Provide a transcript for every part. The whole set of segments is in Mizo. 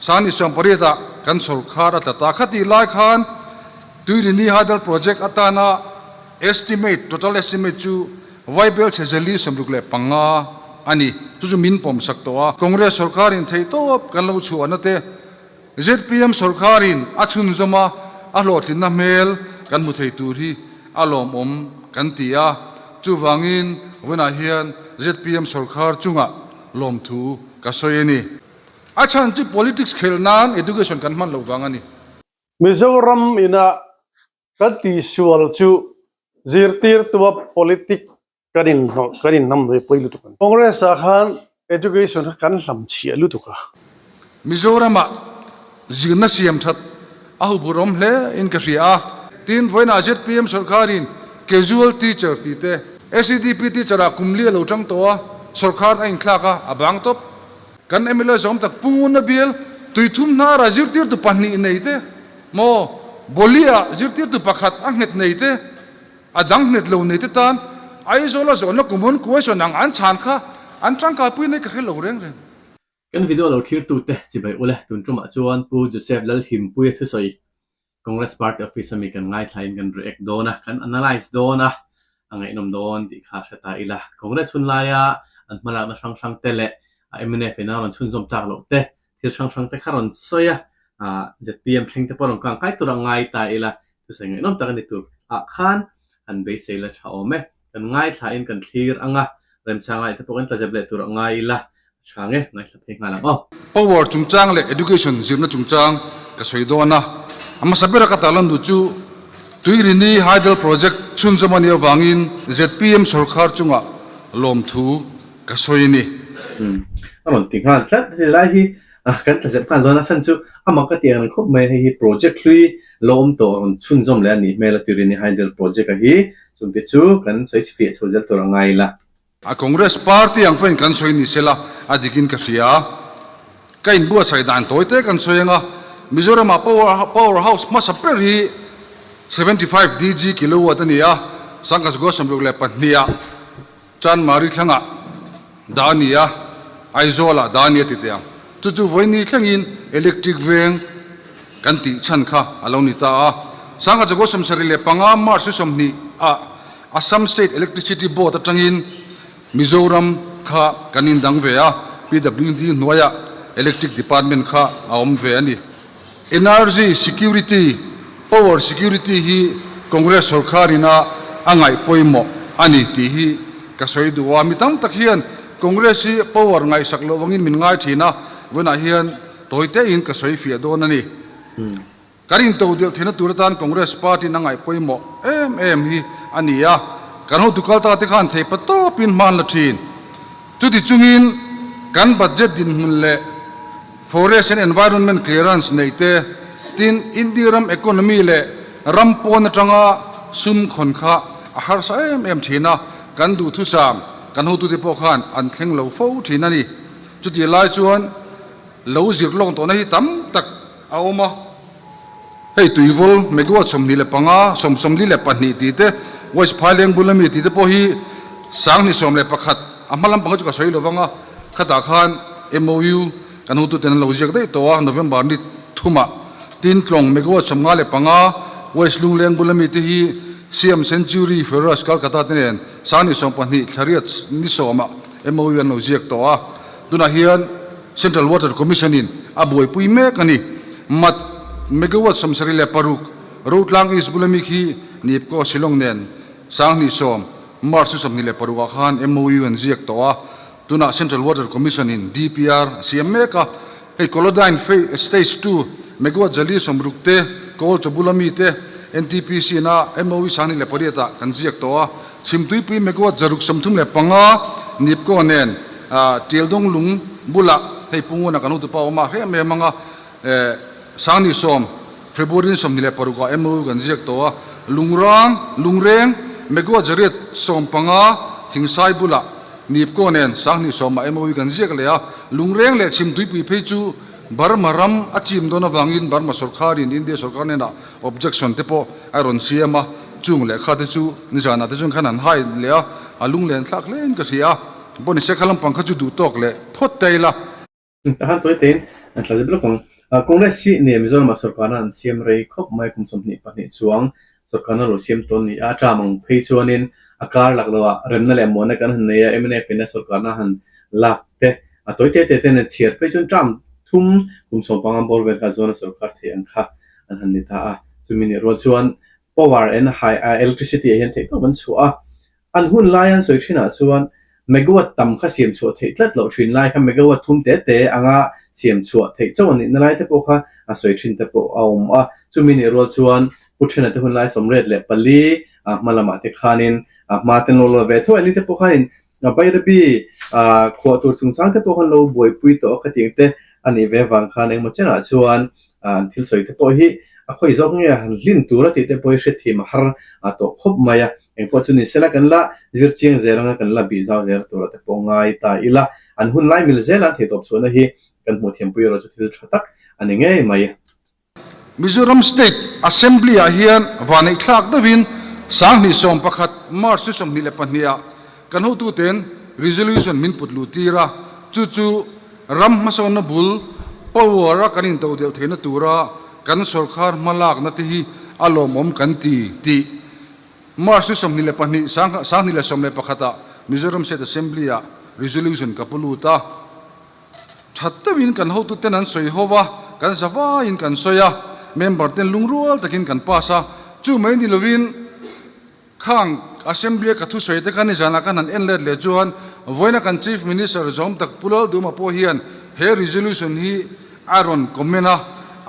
Sani sawmpariatah kan sawrkhar a tla ta. Khatih lai khan Tuilini Hydel Project atana estimate, total estimate chu Vaibel chhe 165 a ni. Chu chu min pawmsak tawh a. Congress sawrkharin theihtawp kan lo chhuahna te, zpm sawrkharin a chhunzawm a, a hlawhtlinna hmel kan hmu thei tur hi a lawmawm kan ti a. Chuvangin vawiinah hian zpm sawrkhar chungah lawmthu ka sawi a ni. A chhan chu politics khelh nan education kan hman loh vang a ni. Mizoram ina kan tihsual chu zirtirtua politic kan inhnawh kan inhnamhnawih pawi lutuk a ni. Congress ah khan education kha kan hlamchhiah lutuk a. Mizoramah zirna siam that a hupur awm hle in ka hria a. Tin, vawiinah zpm sawrkharin casual teacher tih te, SEDP teacher ah kum li a lo tang tawh a, sawrkhar a inthlak a, a bang tawp. Kan mla zawm tak Punguna bial tuithum hnara zirtirtu pahnih nei te maw Bawlia zirtirtu pakhat a nghet nei te a dang nghet lo nei te tan Aizawl a zawhna kum hawn question ang an chhan kha an tangkaipui nei ka hre lo reng reng. Kan video lo thlirtute chibai ule tun tumah chuan Pu Joseph Lalhimpuia thusawi Congress Party Office ami kan ngaithlain kan react dawn a, kan analyse dawn a, a ngaihnawm dawn tih kha hre ta ila. Congress hun laia an hmalakna hrang hrang te leh mnf in a rawn chhunzawm tak loh te, thil hrang hrang te kha rawn sawi a, zpm thleng te pawh rawn kang kai tur a ngai ta ila, thusawi ngaihnawm tak a ni tur ah khan han beisei la tha awm e. Kan ngaithlain kan thlir ang a, remchang lai te pawh kan tlazep leh tur a ngai ila, Tha nge, ngaithla phei nghal ang aw. Power chungchang leh Education zirna chungchang ka sawi dawn a, a hmasa bera ka tarlan duh chu Tuirini Hydel Project chhunzawm a nih avangin zpm sawrkhar chungah lawmthu ka sawi a ni. A rawn ti nghal tlat, heti lai hi kan tlazep nghal dawn a chhan chu amah ka ti ang reng khawp mai, hei hi project hlui lo awm tawh a rawn chhunzawm leh a nih hmel a Tuirini Hydel Project a hi, chungte chu kan sawi fiah chho zel tur a ngai ila. A Congress party ang pawhin kan sawi ni sela a dikin ka hria. Ka inbuatsaih dan tawi te kan sawi anga Mizoramah power power house hmasa ber hi 75 DG kilowatt a ni a, Sangkasgua 62 ah Chanmari thlangah dah a ni a, Aizawlah dah a ni a ti teh ang. Chu chu vawiini thlengin electric veng kan tih chhan kha a lo ni ta a. Sangkasgua 75 March ni 20 ah Assam State Electricity Board atangin Mizoram kha kan indang ve a, PWD hnuaiah Electric Department kha a awm ve a ni. Energy Security, Power Security hi Congress sawrkharin a a ngaih pawimawh a ni tih hi ka sawi duh a. Mi tam tak hian Congress hi power ngaihsak loh angin min ngai thin a, vawiinah hian tawi tein ka sawi fiah dawn a ni. Kan intodelh theihna tur atan Congress party-in a ngaih pawimawh em em hi a ni a, kan hotu kal ta te khan theipa tawpin hma an la thin. Chuti chungin kan budget dinhmun leh Forest and Environment Clearance neih te, tin India ram economy leh ram pawn atanga sum khawn kha a harsa em em thin a, kan duhthusam kan hotute pawh khan an thleng lo fo thin a ni. Chutih lai chuan lo zir lawng tawhna hi tam tak A awm a, hei Tuivul, Megawatt 25, 72 tih te, West Phaileng bul ami tih te pawh hi 2011, a hma lampang hi chu ka sawi lo vang a, khatah khan MOU kan hotuten an lo ziak daih tawh a, November ni thumah tin tlawng Megawatt 55, West Lungleng bul ami te hi Siam Century Ferrous Calcutta te nen 2020 thlariat ni sawmah MOU an lo ziak tawh a, tunah hian Central Water Commission in a buaipui mek a ni. Mat megawatt 76 Rotlang East bula mi khi Nipko Shillong nen 2010 March 26 ah khan MOU an ziak tawh a, tunah Central Water Commission in DPR a siam mek a. Hei Kolodyne Stage 2 megawatt 160 te Kawlchaw bula mi te NTPC in a MOU 2008 ah kan ziak tawh a. Chhimtuipui megawatt 635 Nipko nen Tialdawng lung bulah hei Punguna kan hotupa awm a hrem em ang a, Sangni sawm, February ni 26 ah MOU kan ziak tawh a, Lungrang, Lungreng, megawatt 115 Thingsai bulah Nipko nen Sangni sawmah MOU kan ziak leh a, Lungreng leh Chhimtuipui phei chu Burma ram a chim dawn avangin Burma sawrkharin India sawrkar hnenah objection te pawh a rawn siam a, chung lehkha te chu nizanah te chuan khan an hai leh a, a lunglen thlak hlein ka hria a. Pawh ni se kha lampang kha chu duh tawk leh phawt ta ila. Tahan tawi tein An tla zep lawk ang. Congress hi nia Mizoramah sorkarna an siam rei khawp mai kum 22 chuang sorkarna lo siam tawn ni a. A term ang phei chuanin a kar lak loah remna leh muanna kan han nei a, mnf in a sorkarna han lak te a tawi te te ten a chhiar phei chuan term thum kum 15 bawr vel kha zawn a sorkar thei ang kha an han ni ta a. Chumi nih rual chuan power and high electricity ah hian theihtawp an chhuah a. An hun lai an sawi thinah chuan megawatt tam kha siam chhuah theih tlat loh thin lai kha megawatt thum te te anga siam chhuah theih chauh a nihna lai te pawh kha a sawi thin te pawh a awm a. Chumi nih rual chuan Pu Thena te hun lai 84 a hma lamah te khanin a hma te an lo la ve tho a ni te pawh khanin Bairabi khuah tur chungchang te pawh khan lo buaipui tawh a khatiang te a nih ve vang khan engemaw chenah chuan an thil sawi te pawh hi a khawi zawk nge han hlin tur a tih te pawh hi hriatthiam a har tawh khawp mai a. Engpawh chu ni sela kan la zir chiang zel anga kan la bih zau zel tur a te pawh ngai ta ila an hun lai mil zel an theihtawp chhuahna hi kan hmuh thiampui erawh chu thil tha tak a ni ngei mai. Mizoram State Assembly ah hian vaneihthlak deuhin 2011 March ni 22 ah kan hotuten resolution min put luh tir a, chu chu ram hmasawnna bul power a kan intodelh theihna tura kan sorkar hmalakna te hi a lawmawm kan ti tih March ni 22 2011 ah Mizoram State Assembly ah resolution ka pu lut a. Tha deuhin kan hotuten an sawi ho va, kan za vaiin kan sawi a, member ten lungrual takin kan pass a, chu mai ni lovin khang Assembly a ka thusawi te kha nizanah khan han en let leh chuan vawiina kan Chief Minister zawm tak Pu Lalduma pawh hian he resolution hi a rawn comment a,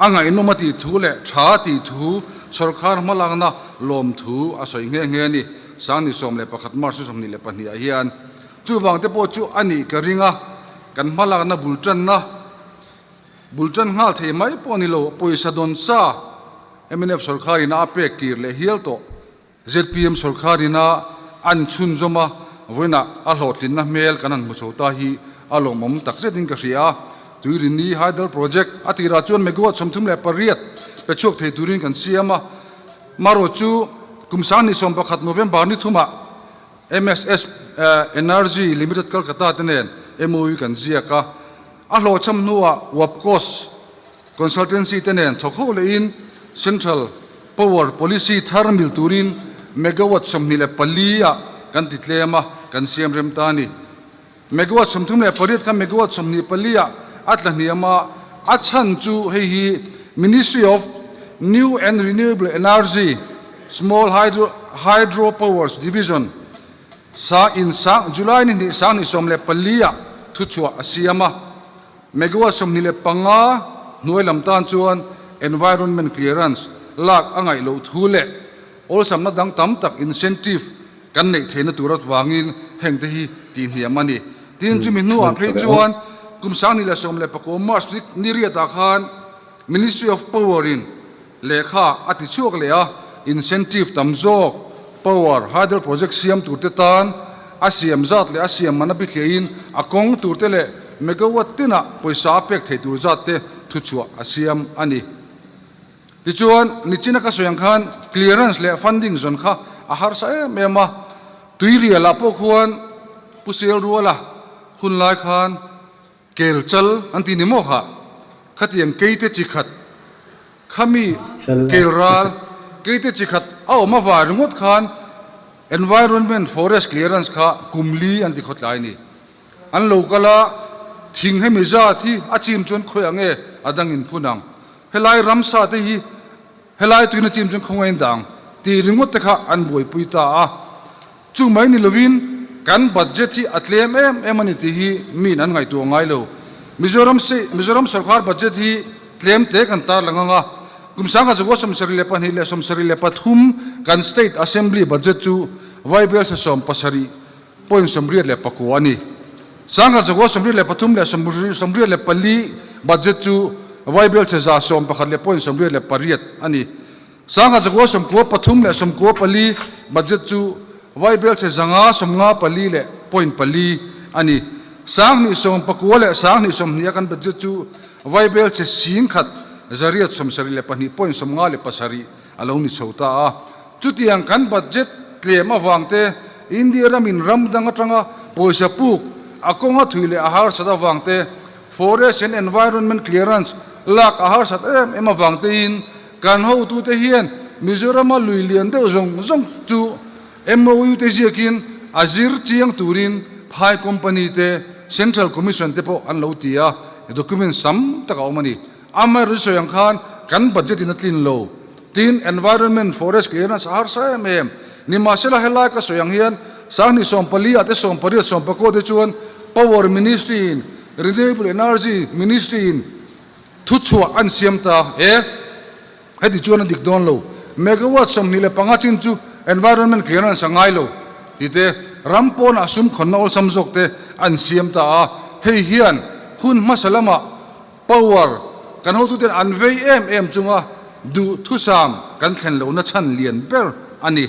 a ngaihnawm a tih thu leh tha a tih thu sawrkar hmalakna lawm thu a sawi nghe nghe a ni. 2011 March 22 ah hian Chuvang te pawh chu a nih ka ring a, kan hmalakna bul tanna, bul tan nghal thei mai pawh a ni lo, pawisa dawn sa mnf sawrkharin a pek kir leh hial tawh. Zpm sawrkharin a an chhunzawm a, vawiinah a hlawhtlinna hmel kan han hmu chho ta hi a lawmawm tak zetin ka hria a. Tuirini Hydel Project a tirah chuan megawatt 38 pe chhuak thei turin kan siam a, marawh chu kum 2011 November ni thumah MSS Energy Limited Kolkata te nen MOU kan ziak a, a hlawhchham hnuah WAPCOS Consultancy te nen thawk ho lehin Central Power Policy thar mil turin megawatt 24 ah kan ti tlem a, kan siam rem ta a ni. Megawatt 38 kha megawatt 24 ah a tla hniam a, a chhan chu hei hi Ministry of New and Renewable Energy Small Hydro Hydro Powers Division sa in sang July ni hnih 2014 ah thuchhuah a siam a, megawatt 25 hnuai lam tan chuan environment clearance lak a ngaih loh thu leh awlsamna dang tam tak incentive Kan neih theihna tur avangin hengte hi tihhniam a ni. Tin, chumi hnuah phei chuan kum 2019 March ni riatah khan Ministry of Power in lehkha a ti chhuak leh a, incentive tam zawk power hydel project siam turte tan a siam zat leh a siam man a bithliahin a kawng turte leh megawatt tinah pawisa a pek theih tur zat te thuchhuah a siam a ni. Tichuan, nichina ka sawi ang khan clearance leh funding zawn kha a harsa em em a, Tuirial ah pawh khuan Pu Sel Ruala hun lai khan kel chal an ti ni maw kha, khatiang keite chi khat khami kel ral keite chi khat a awm avang ringawt khan environment forest clearance kha kum li an ti khawtlai a ni. An lo kal a, thing hemi zat hi a chim chuan khawi ang e, a dangin phun ang. Helai ramsa te hi helai tuina chim chuan khawngain dang tih ringawt te kha an buaipui ta a. Chu mai ni lovin kan budget hi a tlem em em a ni tih hi miin an ngaihtuah ngai lo. Mizoram Mizoram sorkar budget hi tlem te kan tarlang ang a, kum 1972 leh 73 kan State Assembly budget chu Vaibelchhe 17 point 89 a ni. 1983 leh 84 budget chu Vaibelchhe 111 leh point 88 a ni. 1993 leh 94 budget chu Vaibelchhe 594 leh point pali a ni. 2019 leh 2020 a kan budget chu Vaibelchhe 1,872 point 57 a lo ni chho ta a. Chutiang kan budget tlem avang te, India ramin ram dang atanga pawisa puk a kawnga thui leh a harsat avang te. Forest and Environment Clearance lak a harsat em em avang tein kan hotute hian Mizorama lui lian deuh zawng zawng chu MOU te ziakin a zir chiang turin phai company te, Central Commission te pawh an lo ti a, document sam tak a awm a ni. Amaherawhchu sawi ang khan kan budget in a tlin lo. Tin, Environment, Forest Clearance a harsa em em. Nimahsela helai ka sawi ang hian Sanghnih 14 ah te 18 14 te chuan Power Ministry in Renewable Energy Ministry in thuchhuah an siam ta e. Heti chuan a dik dawn lo. Megawatt 25 chin chu Environment Clearance a ngai lo tih te, ram pawnah sum khawnna awlsam zawk te an siam ta a. Hei hian hun hmasa lamah Power kan hotuten an vei em em chunga duhthusam kan thlen lohna chhan lian ber a ni.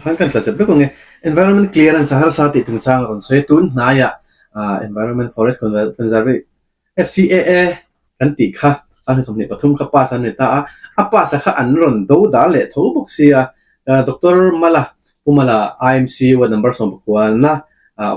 Khan kan tla zep vek ang e. Environment clearance a harsa tih chungchang a rawn sawi a, tun hnaiah Environment Forest Conservation, FCAA, kan tih kha sanghnih 23 kha pass an ni ta a, a pass a kha an rawn do dal leh tho bawk sia. Doctor Mala, Pu Mala IMC ward number 19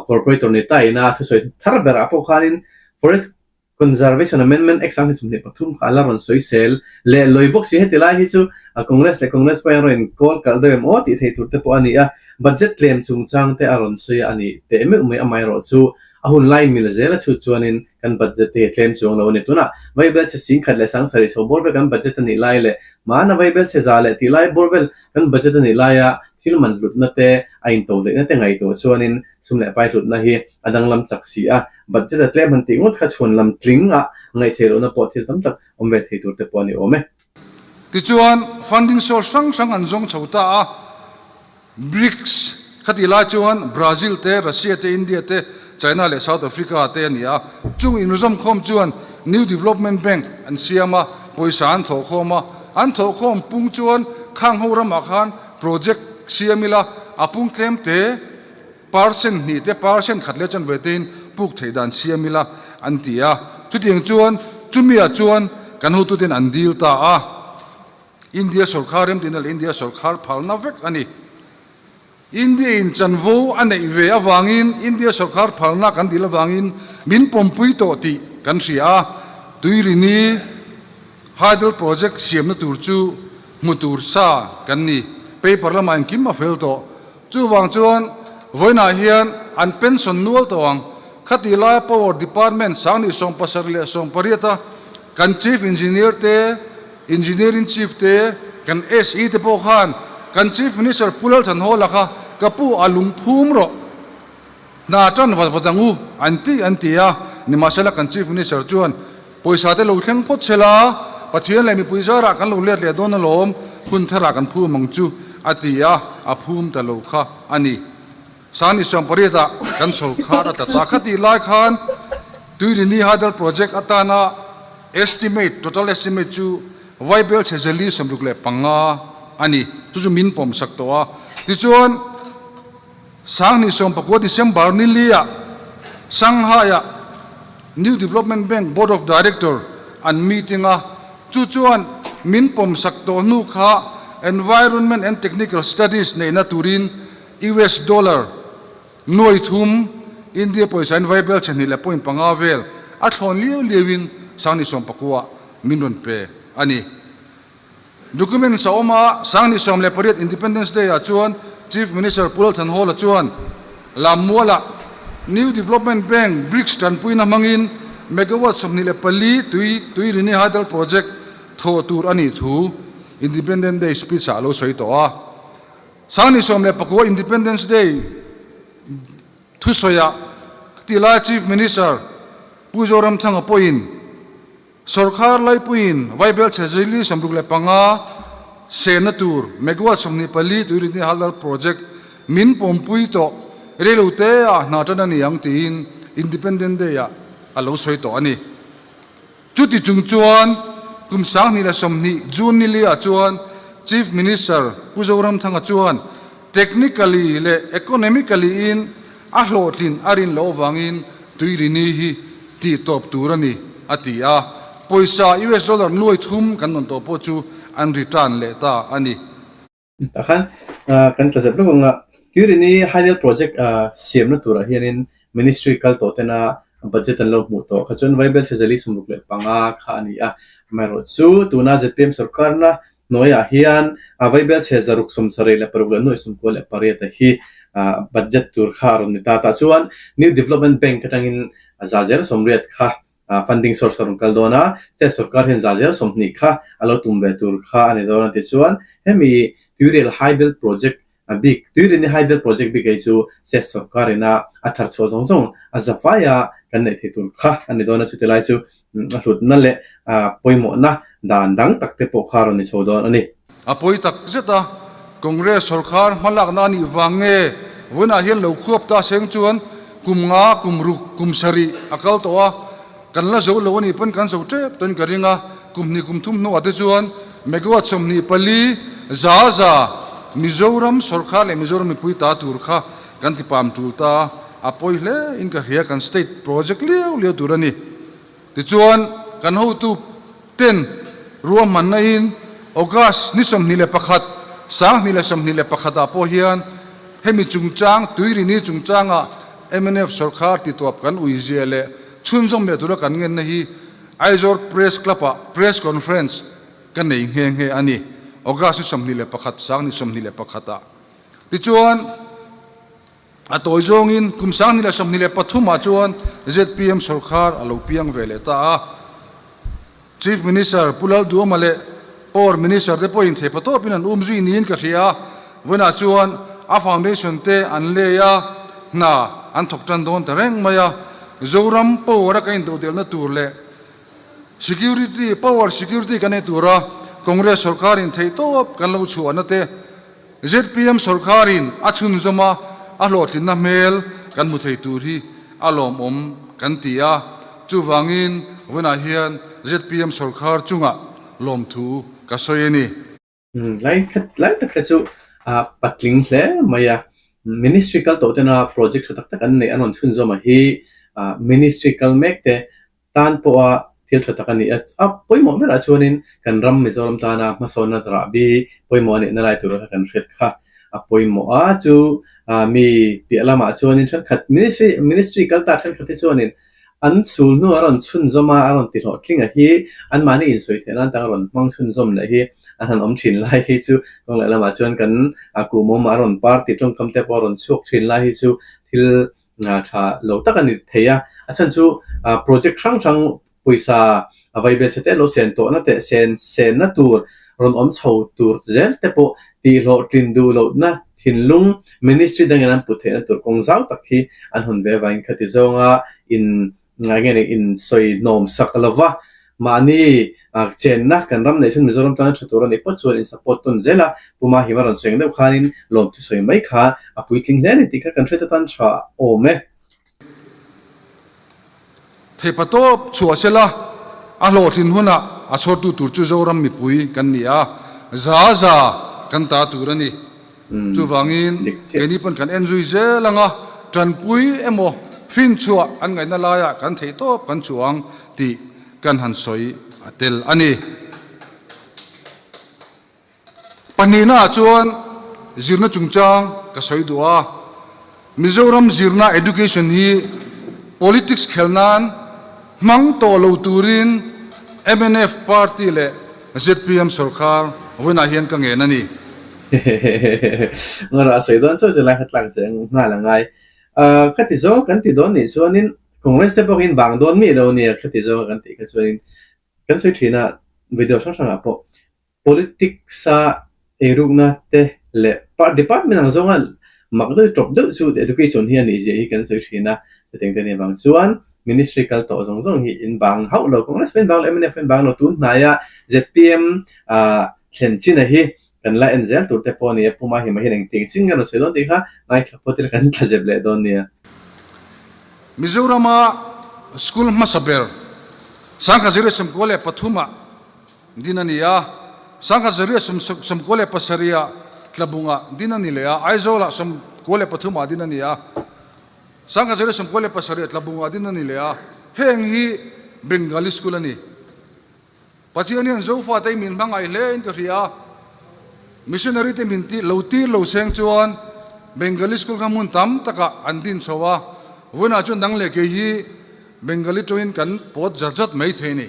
corporator ni ta ina thusawi thar berah pawh khanin Forest Conservation Amendment Act 2023 kha a la rawn sawi sel leh lawi bawk si. Heti lai hi chu Congress leh Congress pawhin rawn inkawl kalh deuh em aw tih theih tur te pawh a ni a, budget tlem chungchang te a rawn sawi a ni teh meuh mai. Amaherawh chu a hun lai mil zel a chhut chuanin kan budget te hi a tlem chuang lo a ni. Tunah Vaibel chhe 10,000 leh 70 chho bawr vel kan budget a nih lai leh mahna Vaibel chhe za leh tih lai bawr vel kan budget a nih laia thil man hlutna te a intohleihna te ngaihtuah chuanin Sum leh pai hlutna hi a danglam chak si a, budget a tlem han tih ngawt kha chhuan lam tling a ngaihtheih lohna pawh thil tam tak awm ve thei tur te pawh a ni awm e. Tichuan, funding source hrang hrang an zawng chho ta a, BRICS khatih lai chuan Brazil te, Russia te, India te, China leh South Africa te a ni a. Chung inzawmkhawm chuan New Development Bank an siam a, pawisa an thawhkhawm a, an thawhkhawm pung chuan khang ho ramah khan project siam ila a pung tlem te, Percent hnih te percent khat leh chanve tein puk theih dan siam ila an ti a. Chutiang chuan chumiah chuan kan hotuten an dil ta a. India sorkar remtihna leh India sorkar phalna vek a ni. India in chanvo a neih ve avangin India sorkar phalna kan dil avangin min pawmpui tawh tih kan hria a. Tuirini Hydel project siamna tur chu hmu tur sa kan ni. Paper lamah engkim a fel tawh. Chuvang chuan vawiinah hian an pension nual tawh ang. Khati laia Power Department 2017 leh 18 a kan Chief Engineer te, Engineer in Chief te, kan SE te pawh khan kan Chief Minister Pu Lalthanhawla kha ka pu a lungphum rawh, hna tan vat vat ang u an ti an ti a. Nimahsela kan Chief Minister chuan pawisa te lo thleng phawt se la, Pathian leh mipui zarah kan lo let leh dawn alawm, hun tharah kan phum ang chu a ti a, a phum ta lo kha a ni. 2018 ah kan sawrkhar a tla ta. Khatih lai khan Tuilini Hydel Project atana estimate, total estimate chu Vaibel chhe zeli 65 a ni. Chu chu min pawmsak tawh a. Tichuan. 2019 December ni liah Shanghai-ah New Development Bank Board of Director an meeting a, chu chuan min pawmsak tawh hnu kha Environment and Technical Studies neihna turin US dollar nuai thum, India pawisa in vaibel chhe hnih leh point panga vel a thlawn liau liauin 2019 min rawn pe a ni. Documents a awm a, 2018 Independence Day ah chuan Chief Minister Pu Lalthanhawla chuan Lammualah New Development Bank BRICS tanpuina hmangin megawatt 24 tui Tuirini Hydel Project thawh tur a nih thu Independence Day speech ah a lo sawi tawh a. 2019 Independence Day thusawiah tilai Chief Minister Pu Zoramthanga pawhin Sawrkhar laipuiin Vaibel chhe zili 65 senna tur megawatt 24 tuiritni haldar project min pawmpui tawh reilo te ah hna tan a ni ang tiin Independent Day ah a lo sawi tawh a ni. Chuti chung chuan kum 2020 June ni li ah chuan Chief Minister Pu Zoramthanga chuan technically leh economically in a hlawhtlin a rin loh avangin tuirini hi tih tawp tur a ni, a ti a. Pawisa US dollar nuai thum kan rawn tawh pawh chu an return leh ta a ni. Tah khan kan tla zep lawk ang a, Tuirini Hydel Project siamna turah hianin Ministry kal tawh tena. budget an lo hmuh tawh kha chuan vaibelchhe 465 kha a ni a. Amaherawhchu tuna zpm sorkarna hnuaiah hian vaibelchhe 676 leh 98 hi budget tur kha a rawn ni ta. Tah chuan New Development Bank atangin 80% kha funding source a rawn kal dawn a, state sorkar hian 20% kha a lo tum ve tur kha a ni dawn a. Tichuan hemi Tuirial Hydel Project A bik, Tuirini Hydel Project bik ei chu state sorkar ina a thar chhuah zawng zawng a za vaia kan neih theih tur kha a ni dawn a, chuti lai chu a hlutna leh pawimawhna dan dang tak te pawh kha a rawn ni chho dawn a ni. A pawi tak zet a, Congress sorkar hmalakna a nih vang nge vawiinah hian lo khuap ta seng chuan kum nga, kum ruk, kum sarih a kal tawh a, kan la zo lo a nih pawn kan zo tep tawhin ka ring a, kum hnih kum thum hnuah te chuan megawatt 24 za za Mizoram sorkar leh Mizoram mipui ta tur kha kan ti pam tul ta a pawi hle in ka hria kan state project liau liau tur a ni. Tichuan kan hotu ten ruahmanna in August ni 21 2021 ah pawh hian hemi chungchang Tuirini chungchangah mnf sorkar tituap kan uizia leh Chhunzawm leh tura kan ngenna hi Aizawl Press Club-ah Press Conference ka nei nghe nghe a ni, August ni 21, sang ni 21 ah. Tichuan, a tawi zawngin kum 2023 ah chuan zpm sorkar a lo piang ve leh ta a. Chief Minister Pu Lalduama leh Power Minister te pawhin theipa tawpin an um zui niin ka hria a, vawiinah chuan a foundation te an lei a, hna an thawk tan dawn ta reng mai a. Zoram power a kan indodelna tur leh security, power security kan ei tura Congress sorkarin theihtawp kan lo chhuahna te, Zpm sorkarin a chhunzawm a, a hlawhtlinna hmel kan hmu thei tur hi a lawmawm kan ti a, chuvangin vawiinah hian zpm sorkar chungah lawmthu ka sawi a ni. Lai khat lai tak kha chu a patling hle mai a, ministry kal tawh tena project tha tak tak an neih an rawn chhunzawm a hi ministry kal mek te tan pawha thil tha tak a ni a, a pawimawh berah chuanin kan ram Mizoram tana hmasawnna rahbi pawimawh a nihna lai tur kha kan hriat kha a pawimawh a, chu mi piah lamah chuanin thenkhat ministry ministry kal ta thenkhat te chuanin an sul hnu a rawn chhunzawm a, a rawn ti hlawhtling a hi anmahni insawi theih nan tak a rawn hmang chhunzawm leh hi an han awm thin lai hi chu kawng leh lamah chuan kan kuhmawm a rawn party tawngkam te pawh a rawn chhuak thin lai hi chu thil tha lo tak a ni thei a, a chhan chu project hrang hrang pawisa a vaibel chhe te lo sen tawhna teh sen senna tur rawn awm chho tur zel te pawh tihhlawhtlin duh lohna thinlung ministry dangin an put theihna tur kawng zau tak hi an hawn ve avangin khati zawnga in Ngai nge nih in sawi hnawm sak lova, mahni chenna kan ram neih chhun Mizoram tana tha tur a nih pawh chuan in support tawn zel a, Pu Mahima rawn sawi ang deuh khanin lawmthu sawi mai kha a puitling hle a ni tih kha kan hriat atan tha awm e. Theipa tawp chhuah sela, a hlawhtlin hunah a chhawrtu tur chu Zoram mipui kan ni a, za za kan ta tur a ni. Chuvangin, keini pawn kan en zui zel ang a, tanpui emaw finchhuah an ngaihna laiah kan theih tawp kan chuang tih kan han sawi a tel a ni. Pahnihnaah chuan zirna chungchang ka sawi duh a, Mizoram zirna education hi politics khel nan hmang tawh lo turin mnf party leh zpm sorkar vawiinah hian ka ngen a ni. Ngawrah a sawi dawn chauh zirlai kha tlak zel nghal a ngai. Khati zawng kan ti dawn nih chuanin Congress te pawh hi in bang dawn mi lo nia khati zawng kan tih kha chuanin kan sawi thin a video hrang hrangah pawh Politics-a eirukna te leh department ang zawnga mak deuh tawp deuh chu education hi a nih zia hi kan sawi thin a, chutiang te nih avang chuan ministry kal tawh zawng zawng hi in bang hauh lo, Congress pawh in bang lo, mnf pawh in bang lo, tun hnaia zpm thlen china hi kan la en zel tur te pawh a ni a, Pu Mahima hian engtiang chin nge rawn sawi dawn tih kha ngaithla phawt ila kan tla zep leh dawn nia. Mizorama school hmasa ber 1993 ah Din a ni a, 1997 ah Tlabungah din a ni leh a, Aizawlah 93 ah din a ni a, 1997 ah Tlabungah din a ni leh a, heng hi Bengali School a ni. Pathian hian Zofate hi min hmangaih hle in ka hria a, Missionary te min lo tir lo seng chuan Bengali School kha hmun tam takah an din chho a, vawiinah chuan dang leh kei hi. Bengali tawngin kan pawt zat zat mai thei a ni.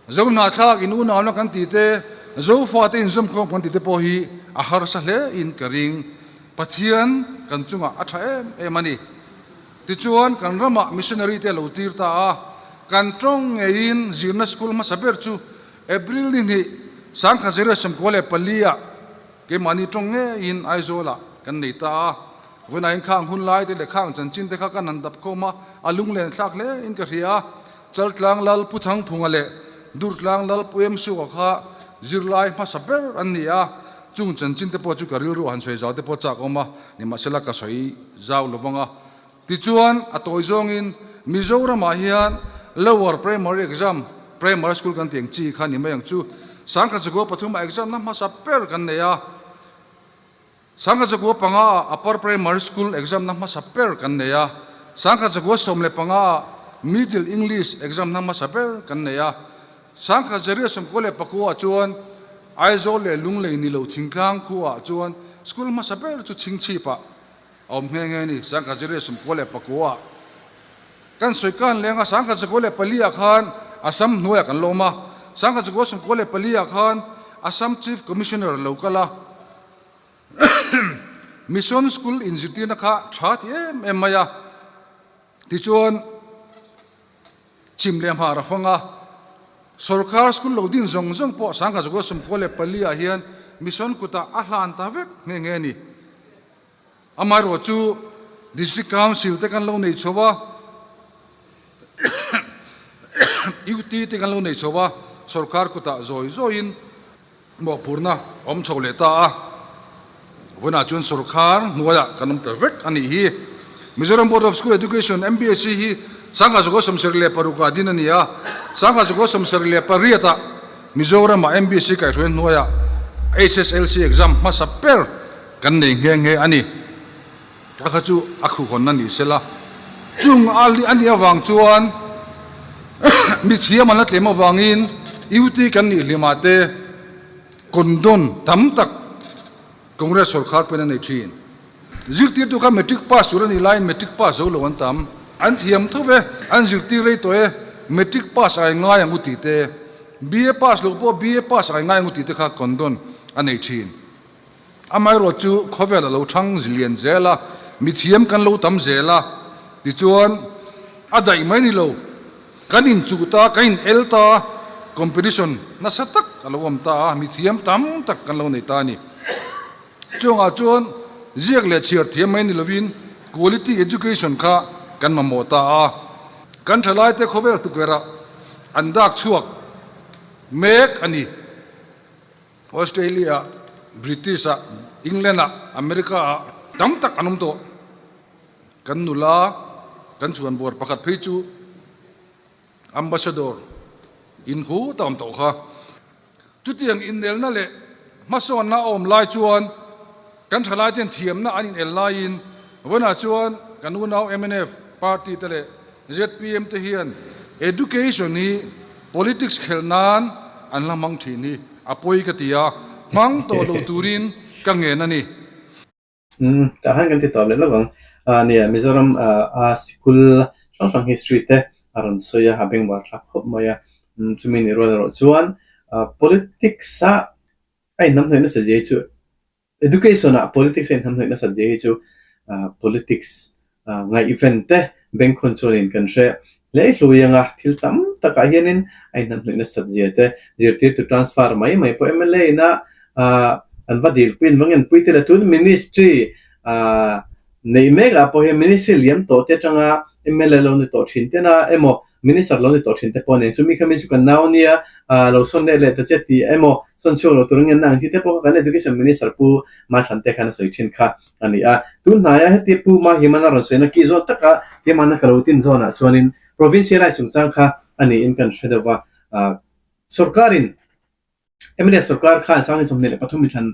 Zo hnahthlak in unauna kan tih te, Zofate inzawmkhawm kan tih te pawh hi a harsa hle in ka ring. Pathian kan chungah a tha em em a ni. Tichuan kan ramah missionary te a lo tir ta a, kan tawng ngeiin zirna school hmasa ber chu April ni hnih 1924 ah Keimahni tawng ngeiin Aizawlah kan nei ta a, vawiinah inkhang hun lai te leh khang chanchin te kha kan han dap khawm a, a lunglen thlak hle in ka hria a. Chaltlang Lal Pu Thangphunga leh Durtlang Lal Pu Emsuka kha zirlai hmasa ber an ni a, chung chanchin te pawh chu ka rilru han sawi zau te pawh chak awm a, nimahsela ka sawi zau lo vang a. Tichuan, a tawi zawngin Mizoramah hian Lower Primary Exam, Primary School kan tih ang chi kha ni mai ang chu, Sangkhat Zakua pathumah exam na hmasa ber kan nei a, Sangkhat Zakua pangaah Upper Primary School exam na hmasa ber kan nei a, Sangkhat Zakua 15 ah Middle English exam na hmasa ber kan nei a, Sangkhat Zariah 99 ah chuan Aizawl leh Lunglei ni lo thingtlang khuaah chuan school hmasa ber chu Chhingchhipah A awm nghe nghe a ni. 1949 ah kan sawi kan leng a, 1994 ah khan Assam hnuaiah kan la awm a, 1994 ah khan Assam Chief Commissioner lo kal a, Mission School inzirtirna kha tha ti em em mai a, tichuan chim leh hmar a fang a, sorkar school lo din zawng zawng pawh 1994 ah hian Mission kutah a hlan ta vek nghe nghe a ni. Amaherawh chu District Council te kan lo nei chho a, UT te kan lo nei chho a, sorkar kutah zawi zawiin mawhphurhna a awm chho leh ta a. Vawiinah chuan sorkar hnuaiah kan awm ta vek a nih hi. Mizoram Board of School Education, MBSE, hi 1976 ah din a ni a, 1978 ah Mizoramah MBSE kaihhruai hnuaiah HSLC exam hmasa ber Kan nei nghe nghe a ni. A kha chu a khuhawnna ni sela. Chung a a nih avang chuan mithiam an la tlem avangin UT kan nih hlimah te condon tam tak Congress sorkar pawhin a nei thin. Zirtirtu kha matric pass tur a nih laiin matric pass zo lo an tam. An thiam tho ve, an zirtir rei tawh e, matric pass ai ngai ang u tih te, BA pass loh pawh BA pass ai ngai ang u tih te kha condon a nei thin. Amaherawh chu khawvel a lo thang lian zel a, mithiam kan lo tam zel a, tichuan a daih mai ni lo, kan inchuh ta, kan in el ta, competition nasa tak a lo awm ta a, mithiam tam tak kan lo nei ta a ni. Chungah chuan ziak leh chhiar thiam mai ni lovin quality education kha kan mamawh ta a, kan thalaite khawvel tukverh ah an dak chhuak mek a ni. Australia, British ah, England ah, America ah tam tak an awm tawh. Kan nula, kan chhuanvawr pakhat phei chu Ambassador in hu ta awm tawh kha. Chutiang inelna leh hmasawnna a awm lai chuan kan thalai ten thiamna an inel laiin vawiinah chuan kan unau mnf party te leh Zpm te hian education hi politics khelh nan an la hmang thin hi a pawi ka ti a, hmang tawh lo turin ka ngen a ni. Umm, tah khan kan ti tawp leh lawk ang. Ah nia, Mizoram a sikul hrang hrang history te a rawn sawi a, a bengvar thlak khawp mai a. Umm, chumi nih rual erawh chuan politics a a inhnamhnawih nasa zia hi chu Education ah politics a inhnamhnawih nasat zia hi chu politics ngaihven te bank hawn chuanin kan hre hle hlui ang a, thil tam takah hianin a inhnamhnawih nasat zia te zirtirtu transfer mai mai pawh mla ina an va dilpui an va ngenpui te leh tun ministry neih mek ah pawh hian ministry liam tawh te atanga mla lo ni tawh thin tena emaw Minister lo ni tawh thin te pawh nen chumi kha mi chu kan nau ania ah lo sawn leh leh ta che tih emaw sawn chhuak lo tur ngen na ang chi te pawh kha kan Education Minister Pu Mathlan te khan a sawi thin kha a ni a. Tun hnaia hetia Pu Mahimana rawn sawi na kih zawn taka keimahna ka lo tin zawnah chuanin Provincialize chungchang kha a niin kan hre deuh va ah sorkarin Mnf sorkar khan 2023 mithlan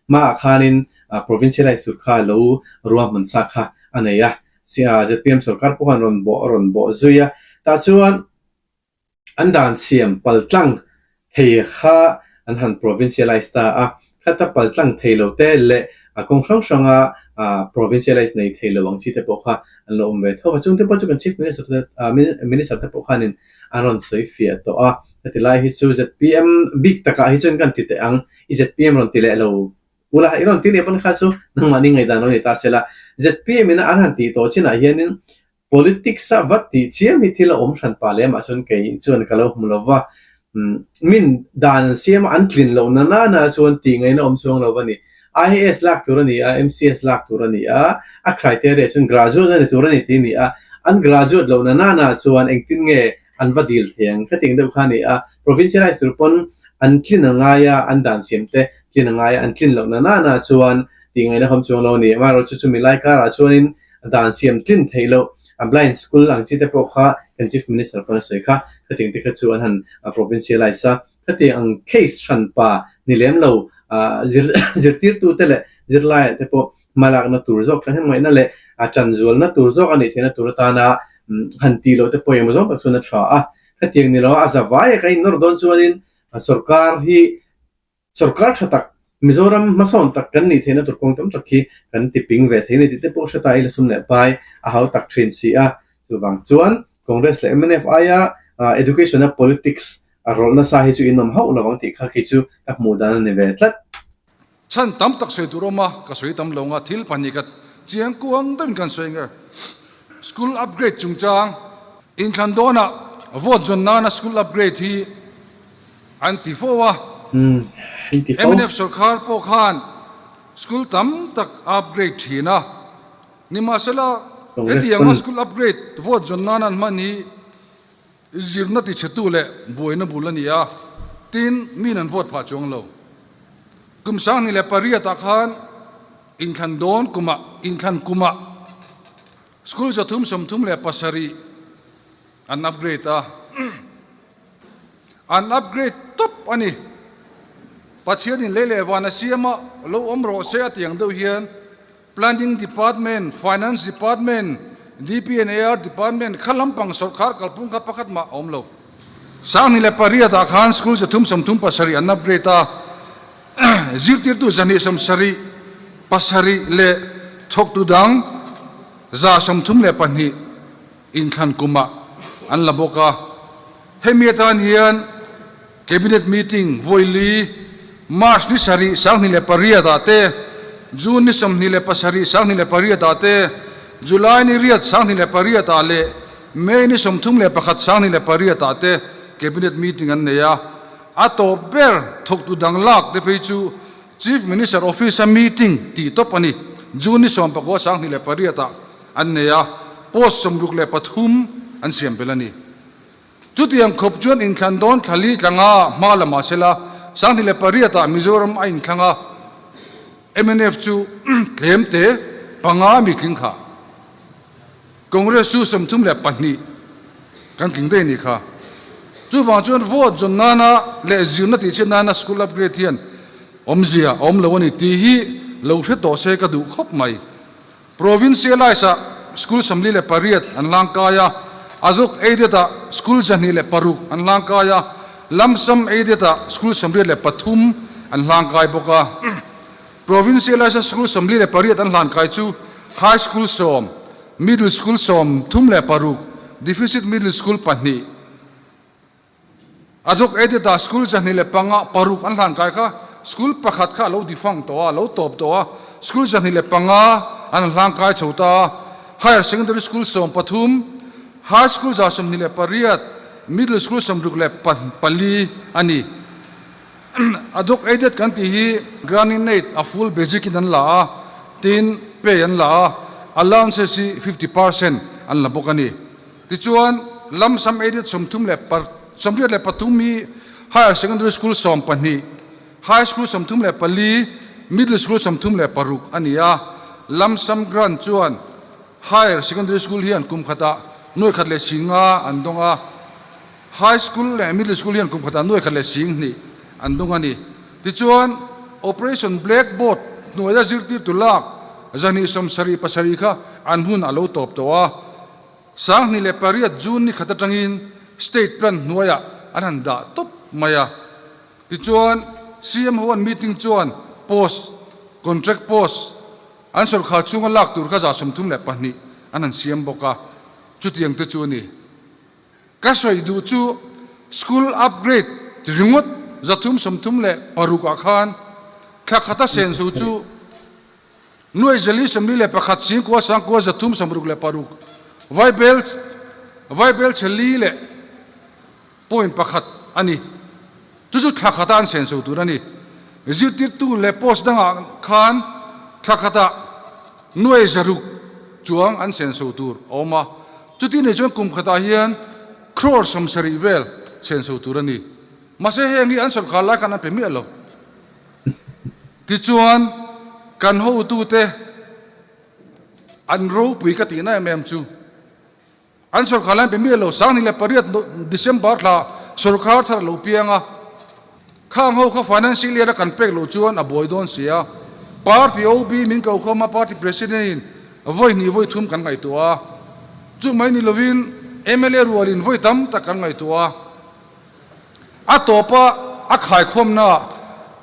hmaah khanin provincialize tur kha lo ruahman sa kha a nei a, zpm sorkar pawh khan rawn bawh rawn bawh zui a, tah chuan an dan siam paltlang thei kha an han provincialize ta a, khata paltlang thei lo te leh kawng hrang hranga provincialize nei thei lo ang chi te pawh kha. an lo awm ve tho a. Chungte pawh chu kan Chief Minister te Minister te pawh khanin an rawn sawi fiah tawh a. Heti lai hi chu zpm bik takah hi chuan kan ti teh ang, i zpm rawn ti leh lo ula, i rawn ti leh pawn kha chu nangmahni ngaihdan lo ni ta se la. Zpm ina an han tih tawh chinah hianin Politics a vat tih chiam hi thil a awm hran pah lem ah chuan kei chuan ka lo hmu lo va, min dan an siam a an tlin loh na nana chuan tih ngaihna awm chuang lo va ni. IAS lak tur a ni a, MCS lak tur a ni a, a criteria chuan graduate a ni tur a ni tih a ni a, an graduate loh na nana chuan engtin nge an va dil thei ang kha ting deuh kha a ni a, provincialize tur pawn an tlin a ngai a, an dan siam te tlin a ngai a, an tlin loh na nana chuan tih ngaihna awm chuang lo a ni. Amaherawhchu chumi lai karah chuanin dan siam tlin theih loh a blind school ang chi te pawh kha kan chief minister pawn a sawi kha, khatiang te kha chu an han provincialize a, khatiang ang case hran pa ni lem lo zirtirtu te leh zirlaiah te pawh hmalakna tur zawk thahnemngaihna leh tanzualna tur zawk a nih theihna tur atana han tih loh te pawh engemaw zawng tak chuan a tha a, khatiang ni lo a zavaia kan innawr dawn chuanin sorkar hi Sorkar tha tak, Mizoram hmasawn tak kan nih theihna tur kawng tam tak hi kan ti ping ve thei a ni tih te pawh hre ta ila sum leh pai a hau tak thin si a. Chuvang chuan Congress leh mnf aia Education a politics a rawlh nasa hi chu in awm hauh lovang tih kha khi chu ka hmuh dan a ni ve tlat. Chhan tam tak sawi tur awm a, ka sawi tam lo nga thil pahnih ka chiang kuang deuhin kan sawi nge. School upgrade chungchang inthlan dawnah vote zawn nana school upgrade hi An ti fo a. Mnf sorkar pawh khan school tam tak a upgrade thin a. Nimahsela, hetianga school upgrade vote zawn nan an hman hi zirna tichhetu leh buaina bul a ni a, tin min an vote phah chuang lo. Kum 2008 ah khan inthlan dawn kumah inthlan kumah school 337 an upgrade a. An upgrade tawp a ni. Pathianin lei leh van a siam a, lo awm rawh se a ti ang deuh hian Planning Department, Finance Department, DP and AR Department kha lampang sawrkar kalphung kha pakhat mah a awm lo. 2008 ah khan school 337 an upgrade a, zirtirtu 277 leh thawktu dang 132 inthlan kumah an la bawk a. Hemi atan hian Cabinet meeting vawi li, March ni sarih 2008 ah te, June ni 27 2008 ah te, July ni riat 2008 ah leh May ni 31 2008 ah te Cabinet meeting an nei a. A tawp ber thawktu dang lak te phei chu Chief Minister Office a meeting tih tawp a ni. June ni 19 2008 ah an nei a, post 63 an siam belh a ni. Chutiang khawp chuan inthlan dawn thla li tlanga hma la mah sela, 2008 ah Mizoram a inthlang a, mnf chu tlem te panga mi tling kha, Congress chu 32 kan tling daih a nih kha. Chuvang chuan vote zawn nana leh zirna tihchhiat nana school upgrade hian awmzia a awm lo a ni tih hi lo hre tawh se ka duh khawp mai. Provincialize-ah school 48 an hlangkai a, Adhoc aided-ah school 206 an hlangkai a, Lump sum aided-ah school 83 an hlangkai bawk a. Provincialize-a school 48 an hlankai chu High School sawm, Middle School 36, Deficit Middle School pahnih, A dawk edit ah school 25 paruk an hlan kai kha school pakhat kha a lo defunct tawh a, a lo tawp tawh a, school 25 an hlang kai chho ta a, higher secondary school 13, high school 128, middle school 64 a ni. A dawk edit kan tih hi grant-in-aid a full basic in an la a, tin pay an la a, allowances hi 50% an la bawk a ni. Tichuan, lump sum aided sawmthum leh par 83 hi Higher Secondary School 12, High School 34, Middle School 36 a ni a. Lump sum grant chuan Higher Secondary School hian kum khatah nuai khat leh sing nga an dawng a, High School leh Middle School hian kum khatah nuai khat leh sing hnih an dawng a ni. Tichuan, Operation Blackboard hnuaia zirtirtu lak 277 kha an hun a lo tawp tawh a. 2008 June ni khat atangin State Plan hnuaiah an han dah tawp mai a. Tichuan, CM ho an meeting chuan post, contract post, an sawrkhar chhunga lak tur kha 32 an an han siam bawk a, chutiang te chu a ni. Ka sawi duh chu school upgrade ringawt 336 ah khan thla khata senso chu nuai zali 41 singkua sangkua 366 vaibel vaibel chhe li leh point pakhat a ni. Chu chu thla khata an senso tur a ni. Zirtirtu leh post dangah khan thla khatah nuai 600 chuang an senso tur a awm a. Chuti nei chuan kum khatah hian crore 70 vel senso tur a ni. Mahse heng hi an sawrkar lai khan an pe miah lo. Tichuan kan hotute an ropui ka tihna em em chu. An sawrkar lai pe miah lo, 2008 December thla sawrkar thar a lo piang a, khang ho kha financial year a kan pek loh chuan a buai dawn si a, party OB min ko khawm a, party president in vawi hnih vawi thum kan ngaihtuah a, chu mai ni lovin mla rual in vawi tam tak kan ngaihtuah a. A tawpa a khaikhawmnaah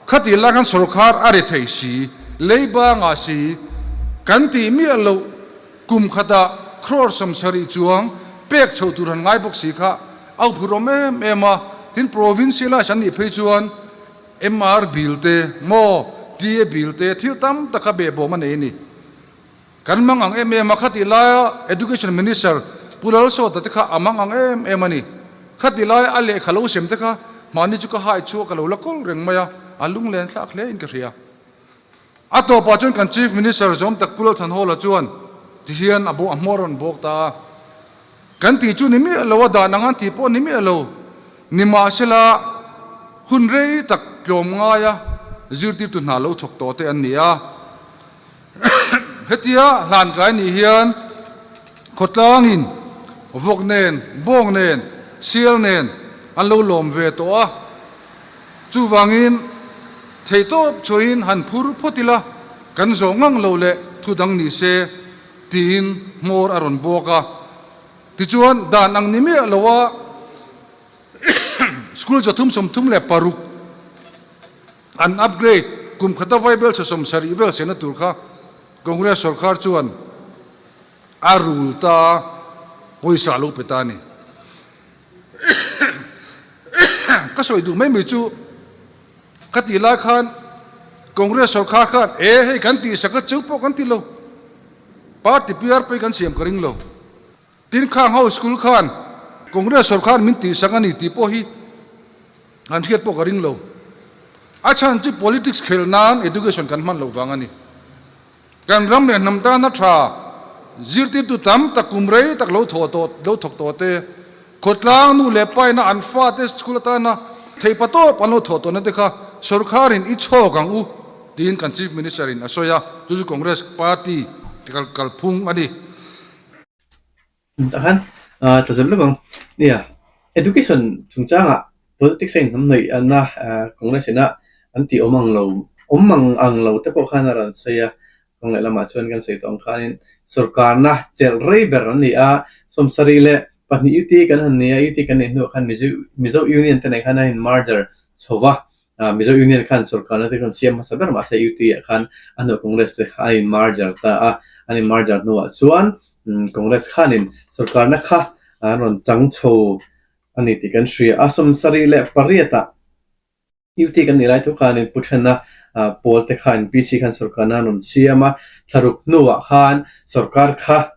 khatih lai khan sawrkar a ri thei si, leiba ngah si, kan tih miah loh kum khatah crore 70 chuang pek chhoh tur han ngai bawk si kha a uphurawm em em a, tin provincialize an nih phei chuan MR bill te, maw TA bill te thil tam tak kha behbawm a nei a ni. Kan mang ang em em a, khatih laia Education Minister Pu Lalsawta te kha a mang ang em em a ni. Khatih laia a lehkha lo sem te kha mahni chu ka hai chhuak a lo la kawl reng mai a, a lunglen thlak hle in ka hria. A tawpah chuan kan Chief Minister zawm tak Pu Lalthanhawla chuan tihian a a hmuar rawn bawk ta a. Kan tih chu ni miah lo a, dan ang an tih pawh ni miah lo. Nimahsela, hun rei tak tlawm ngaia zirtirtu hna lo thawk tawh te an ni a. Hetia hlankai nih hian khawtlangin vawk nen, bawng nen, sial nen an lo lawm ve tawh a. Chuvangin theihtawp chhuahin han phur phawt ila, kan zawh ngang lo leh thu dang ni se tiin hmawr a rawn bawk a. Tichuan dan ang ni miah loa school 336 An upgrade kum khata vaibel chhe 70 vel sehna tur kha Congress sorkar chuan a rul ta pawisa a lo pe ta a ni. Ka sawi duh mai mai chu ka tih lai khan Congress sorkar khan e hei kan tih sak a cheu pawh kan ti lo, party PR pawh hi kan siam ka ring lo. Tin khang ho school khan Congress sorkar min tih sak a ni tih pawh hi an hriat pawh ka ring lo. A chhan chu politics khel nan education kan hman loh vang a ni. Kan ram leh hnam tana tha zirtirtu tam tak kum rei tak lo thawh tawh lo thawk tawh te, khawtlang nu leh pa ina an fate school atana theihpa tawp an lo thawh tawhna te kha sorkarin i chhawk ang u tiin kan Chief Minister in a sawi a, chu chu Congress party kalphung a ni. Tah khan tla zep lawk ang. Nia, education chungchangah politics a inhnamhnawih na Congress ina an tih awm ang lo, awm ang ang lo te pawh khan a rawn sawi a. Kawng leh lamah chuan kan sawi tawh ang khanin sorkarna chelh rei ber an ni a, 72 UT kan han ni a, UT kan neih hnuah khan Mizo Mizo Union te nen khan an in merger chho va. Mizo Union khan sorkarna te khan siam hmasa ber mahse UT ah khan a hnuah Congress te kha an in merger ta a, an in merger hnuah chuan Congress khanin sorkarna kha an rawn chang chho a ni tih kan hria a. 78 ah UT kan nih lai thu khanin Pu Thena pawl te khan PC khan sorkarna an rawn siam a, thlaruk hnuah khan sorkar kha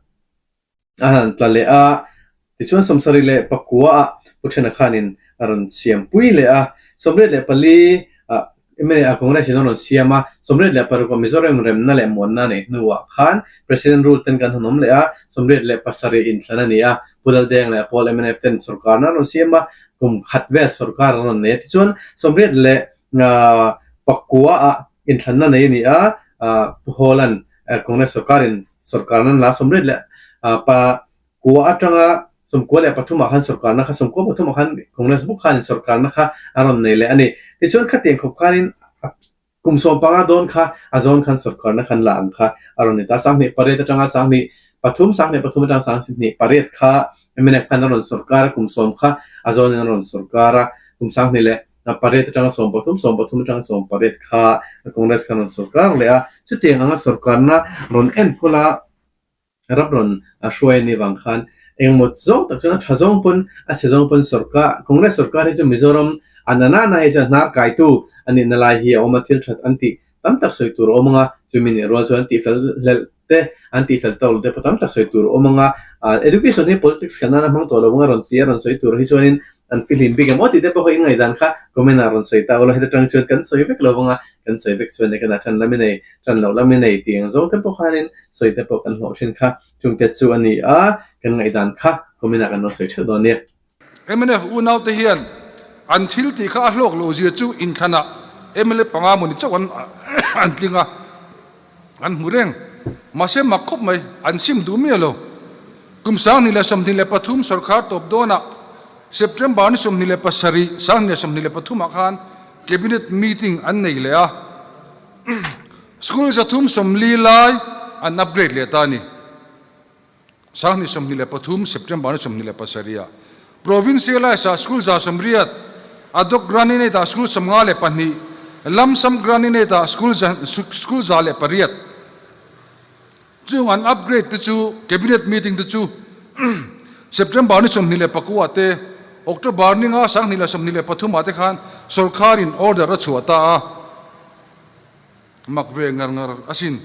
A han tla leh a, tichuan 79 ah Pu Thena khanin a rawn siam pui leh a, 84 ah mla ah Congress in a rawn siam a, 86 ah Mizoram remna leh muanna a neih hnuah khan President rule ten kan han awm leh a, 87 inthlan a ni a, Pu Laldeng leh Paul mnf ten sorkarna an rawn siam a, kum khat vel sorkar an rawn nei a, tichuan 89 ah Inthlanna nei a ni a, Pu Hawla'n Congress sorkarin sorkarna la 89 atanga 93 ah khan sorkarna kha 93 ah khan Congress bawk khanin sorkarna kha a rawn nei leh a ni. Tichuan khatiang khawp khanin kum 15 dawn kha a zawn khan sorkarna khan la ang kha a rawn ni ta. 2008 atanga 2003, 2003 atanga 2008 kha mnf khan a rawn sorkar a, kum 10 kha a zawnin a rawn sorkar a, kum 20 leh 8 atanga 13, 13 atanga 18 kha Congress khan rawn sorkar leh a, chutiang anga sorkarna rawn enkawl a. Ram rawn hruai a nih vang khan engmaw zawng tak chuan a tha zawng pawn a chhe zawng pawn sorkar Congress sorkar hi chu Mizoram a na nana hi chuan hnar kaitu a nihna lai hi a awm a, thil that an tih tam tak sawi tur a awm ang a, chumi nih rual chuan an tihfel hlelh te an tihfel tawk lo te pawh tam tak sawi tur a awm ang a, education hi politics khelh nana hmang tawh lo ang a rawn ti a rawn sawi tur hi chuanin an fihlim bik em aw tih te pawh kha in ngaihdan kha comment ah rawn sawi ta ula heta tang chuan kan sawi vek lo ang a, kan sawi vek chuan eka dah tan lam i nei tan loh lam i nei tih ang zawng te pawh khanin sawi te pawh kan hlawh thin kha chungte chu a ni a, kan ngaihdan kha comment ah kan lo sawi theuh dawn nia. Mnf unaute hian an thil tih kha a hlawk loh zia chu inthlanah mla panga mawni chauh an an tling a, an hmu reng. Mahse mak khawp mai, an sim duh miah lo. Kum 2023 sorkar tawp dawnah September ni 27, 2023 ah khan Cabinet meeting an nei leh a, School 340 lai an upgrade leh ta a ni. 2023 September ni 27 ah Provincialised ah School 180, Adhoc Grant-in-Aid ah School 52, Lump Sum Grant-in-Aid ah School School 108. Chung an upgrade te chu Cabinet meeting te chu September ni 29 ah te, October ni nga 2023 ah te khan sorkharin order a chhuah ta a. Mak ve ngar ngar asin.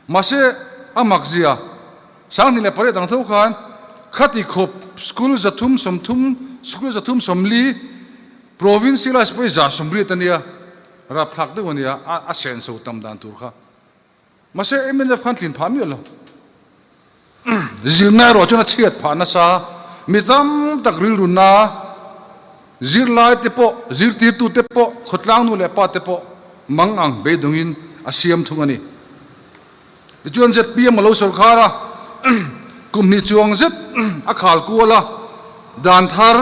Mahse, a mak zia, 2008 ang tho khan khati khawp school 330, school 340, provincialised pawh hi 180 a nia, rapthlak deuh a nia, a senso tam dan tur kha. Mahse, mnf khan tlin phah miah lo. Zirna erawh chuan a chhiat phah nasa. Mi tam tak rilru na, zirlai te pawh, zirtirtu te pawh, khawtlang nu leh pa te pawh mang ang beidawngin a siam thung a ni. Tichuan zpm a lo sawrkhar a, kum hnih chuang zet a khal kual a, dan thar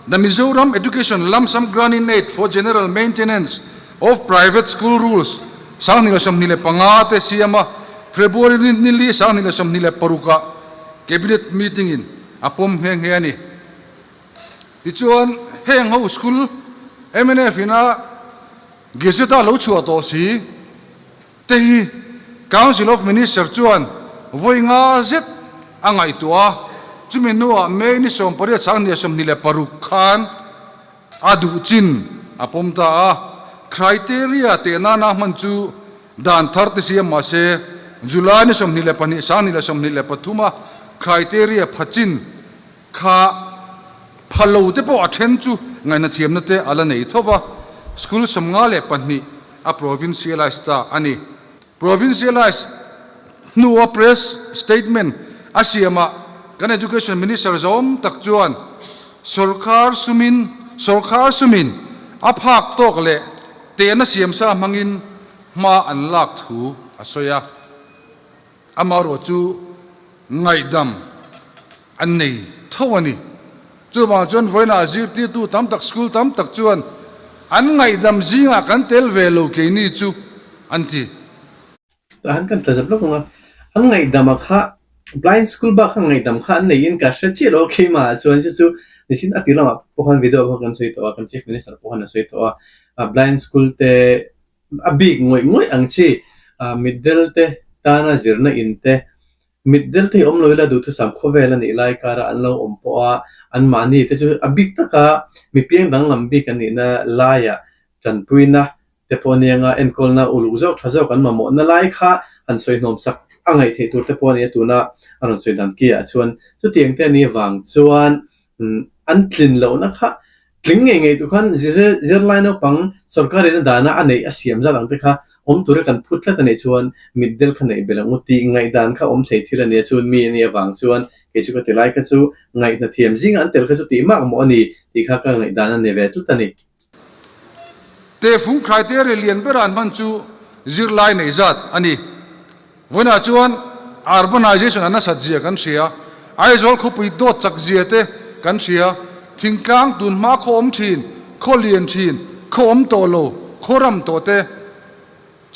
The Mizoram Education Lump Sum Grant-in-Aid for General Maintenance of Private School Rules 2025 te siam a, February ni li 2026 ah Cabinet meeting in a pawm nghe nghe a ni. Tichuan heng ho school mnf in a Gazette a lo chhuah tawh si te hi Council of Minister chuan vawi nga zet a ngaihtuah a, chumi hnuah May ni 18 2026 khan A duh chin a pawm ta a, criteria teh nana hman chu dan thar te siam mah se, July ni 22, 2023 a criteria pha chin kha pha lo te pawh a then chu ngaihna thiamna te a la nei tho va, school 52 a provincialised ta a ni. Provincialised hnua press statement a siamah kan Education Minister zawm tak chuan sawrkar sumin sawrkar sumin a phak tawk leh tehna siamsa hmangin hma an lak thu a sawi a. Amaherawh chu ngaihdam an nei tho a ni. Chuvang chuan vawiinah zirtirtu tam tak, school tam tak chuan an ngaihdam zingah kan tel ve lo keini chu an ti. Tah han kan tla zap lawk ang a, an ngaihdam a kha blind school bak kha ngaihdam kha an neiin ka hre chiah lo a keimah ah chuan chu chu nichin a ti lamah pawh khan video pawh kan sawi tawh a, kan chief minister pawh khan a sawi tawh a, blind school te a bik ngawih ngawih ang chi mitdel te tana zirna in te Mitdel te hi awm lo ila duhthusam khawvel a nih lai kara an lo awm pawh a, anmahni te chu a bik taka mi piang danglam bik an nihna laiah tanpuina te pawh a nia nga, enkawlna uluk zawk tha zawk an mamawhna lai kha han sawi hnawm sak a ngaih theih tur te pawh a ni a, tuna a rawn sawi dan kiah chuan chutiang te a nih vang chuan an tlin lohna kha Tling ngei ngei tu khan zirlai naupang sorkarin a dana a neih a siam zat ang te kha awm tura kan phut tlat a nih chuan mitdel kha neih belh ang u tih ngaihdan kha awm thei thil a nia chuan mi a nih avang chuan kei chu ka ti lai kha chu ngaihna thiam zinga an tel kha chu tih mak mawh a ni tih kha ka ngaihdan a ni ve tlat a ni. Tehfung criteria lian bera an hman chu zirlai neih zat a ni. Vawiinah chuan urbanization a nasat zia kan hria, Aizawl khawpui dawt chak zia te kan hria, thingtlang tun hma khaw awm thin, khaw lian thin, khaw awm tawh lo, khaw ram tawh te,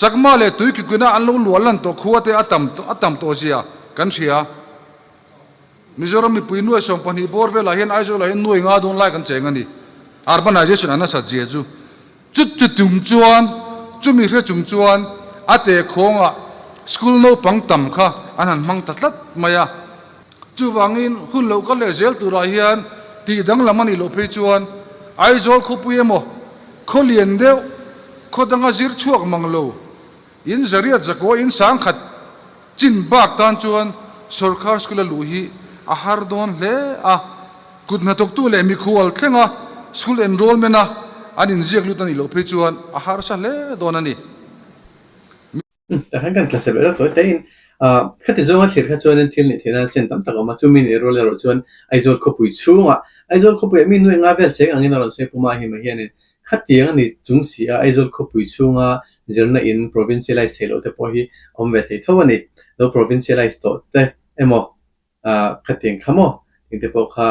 Chakma leh Tuikikuna an lo luah lan tawh khua te a tam a tam tawh zia kan hria. Mizoram mipui nuai 12 bawr velah hian Aizawlah hian nuai nga dawn lai kan cheng a ni. Urbanization a nasat zia chu. Chut chu tum chuan, chumi hre chung chuan a te khawngah school naupang tam kha an han hmang ta tlat mai a. Chuvangin hun lo kal leh zel turah hian tih danglam a nih loh phei chuan Aizawl khawpui emaw khaw lian deuh khaw danga zir chhuak mang lo in zariat zakua in sangkhat chin bak tan chuan sawrkar school a luh hi a har dawn hle a. Kut hnathawktu leh mikhual thlenga school enrollment a an inziak lut a nih loh phei chuan a harsa hle dawn a ni. Tah hian kan tla sep leh tawi taiin khati zawnga thlir kha chuanin thil nih theihna chen tam tak a awm a, chumi nih rual erawh chuan Aizawl khawpui chhungah Aizawl khawpuiah mi nuai nga vel cheng angin a rawn sawi pum a, hima hianin khatiang a ni chung si a, Aizawl khawpui chhunga zirna in provincialize theih loh te pawh hi a awm ve thei tho a ni. Lo provincialize tawh te emaw Khatiang kha maw? Engte pawh kha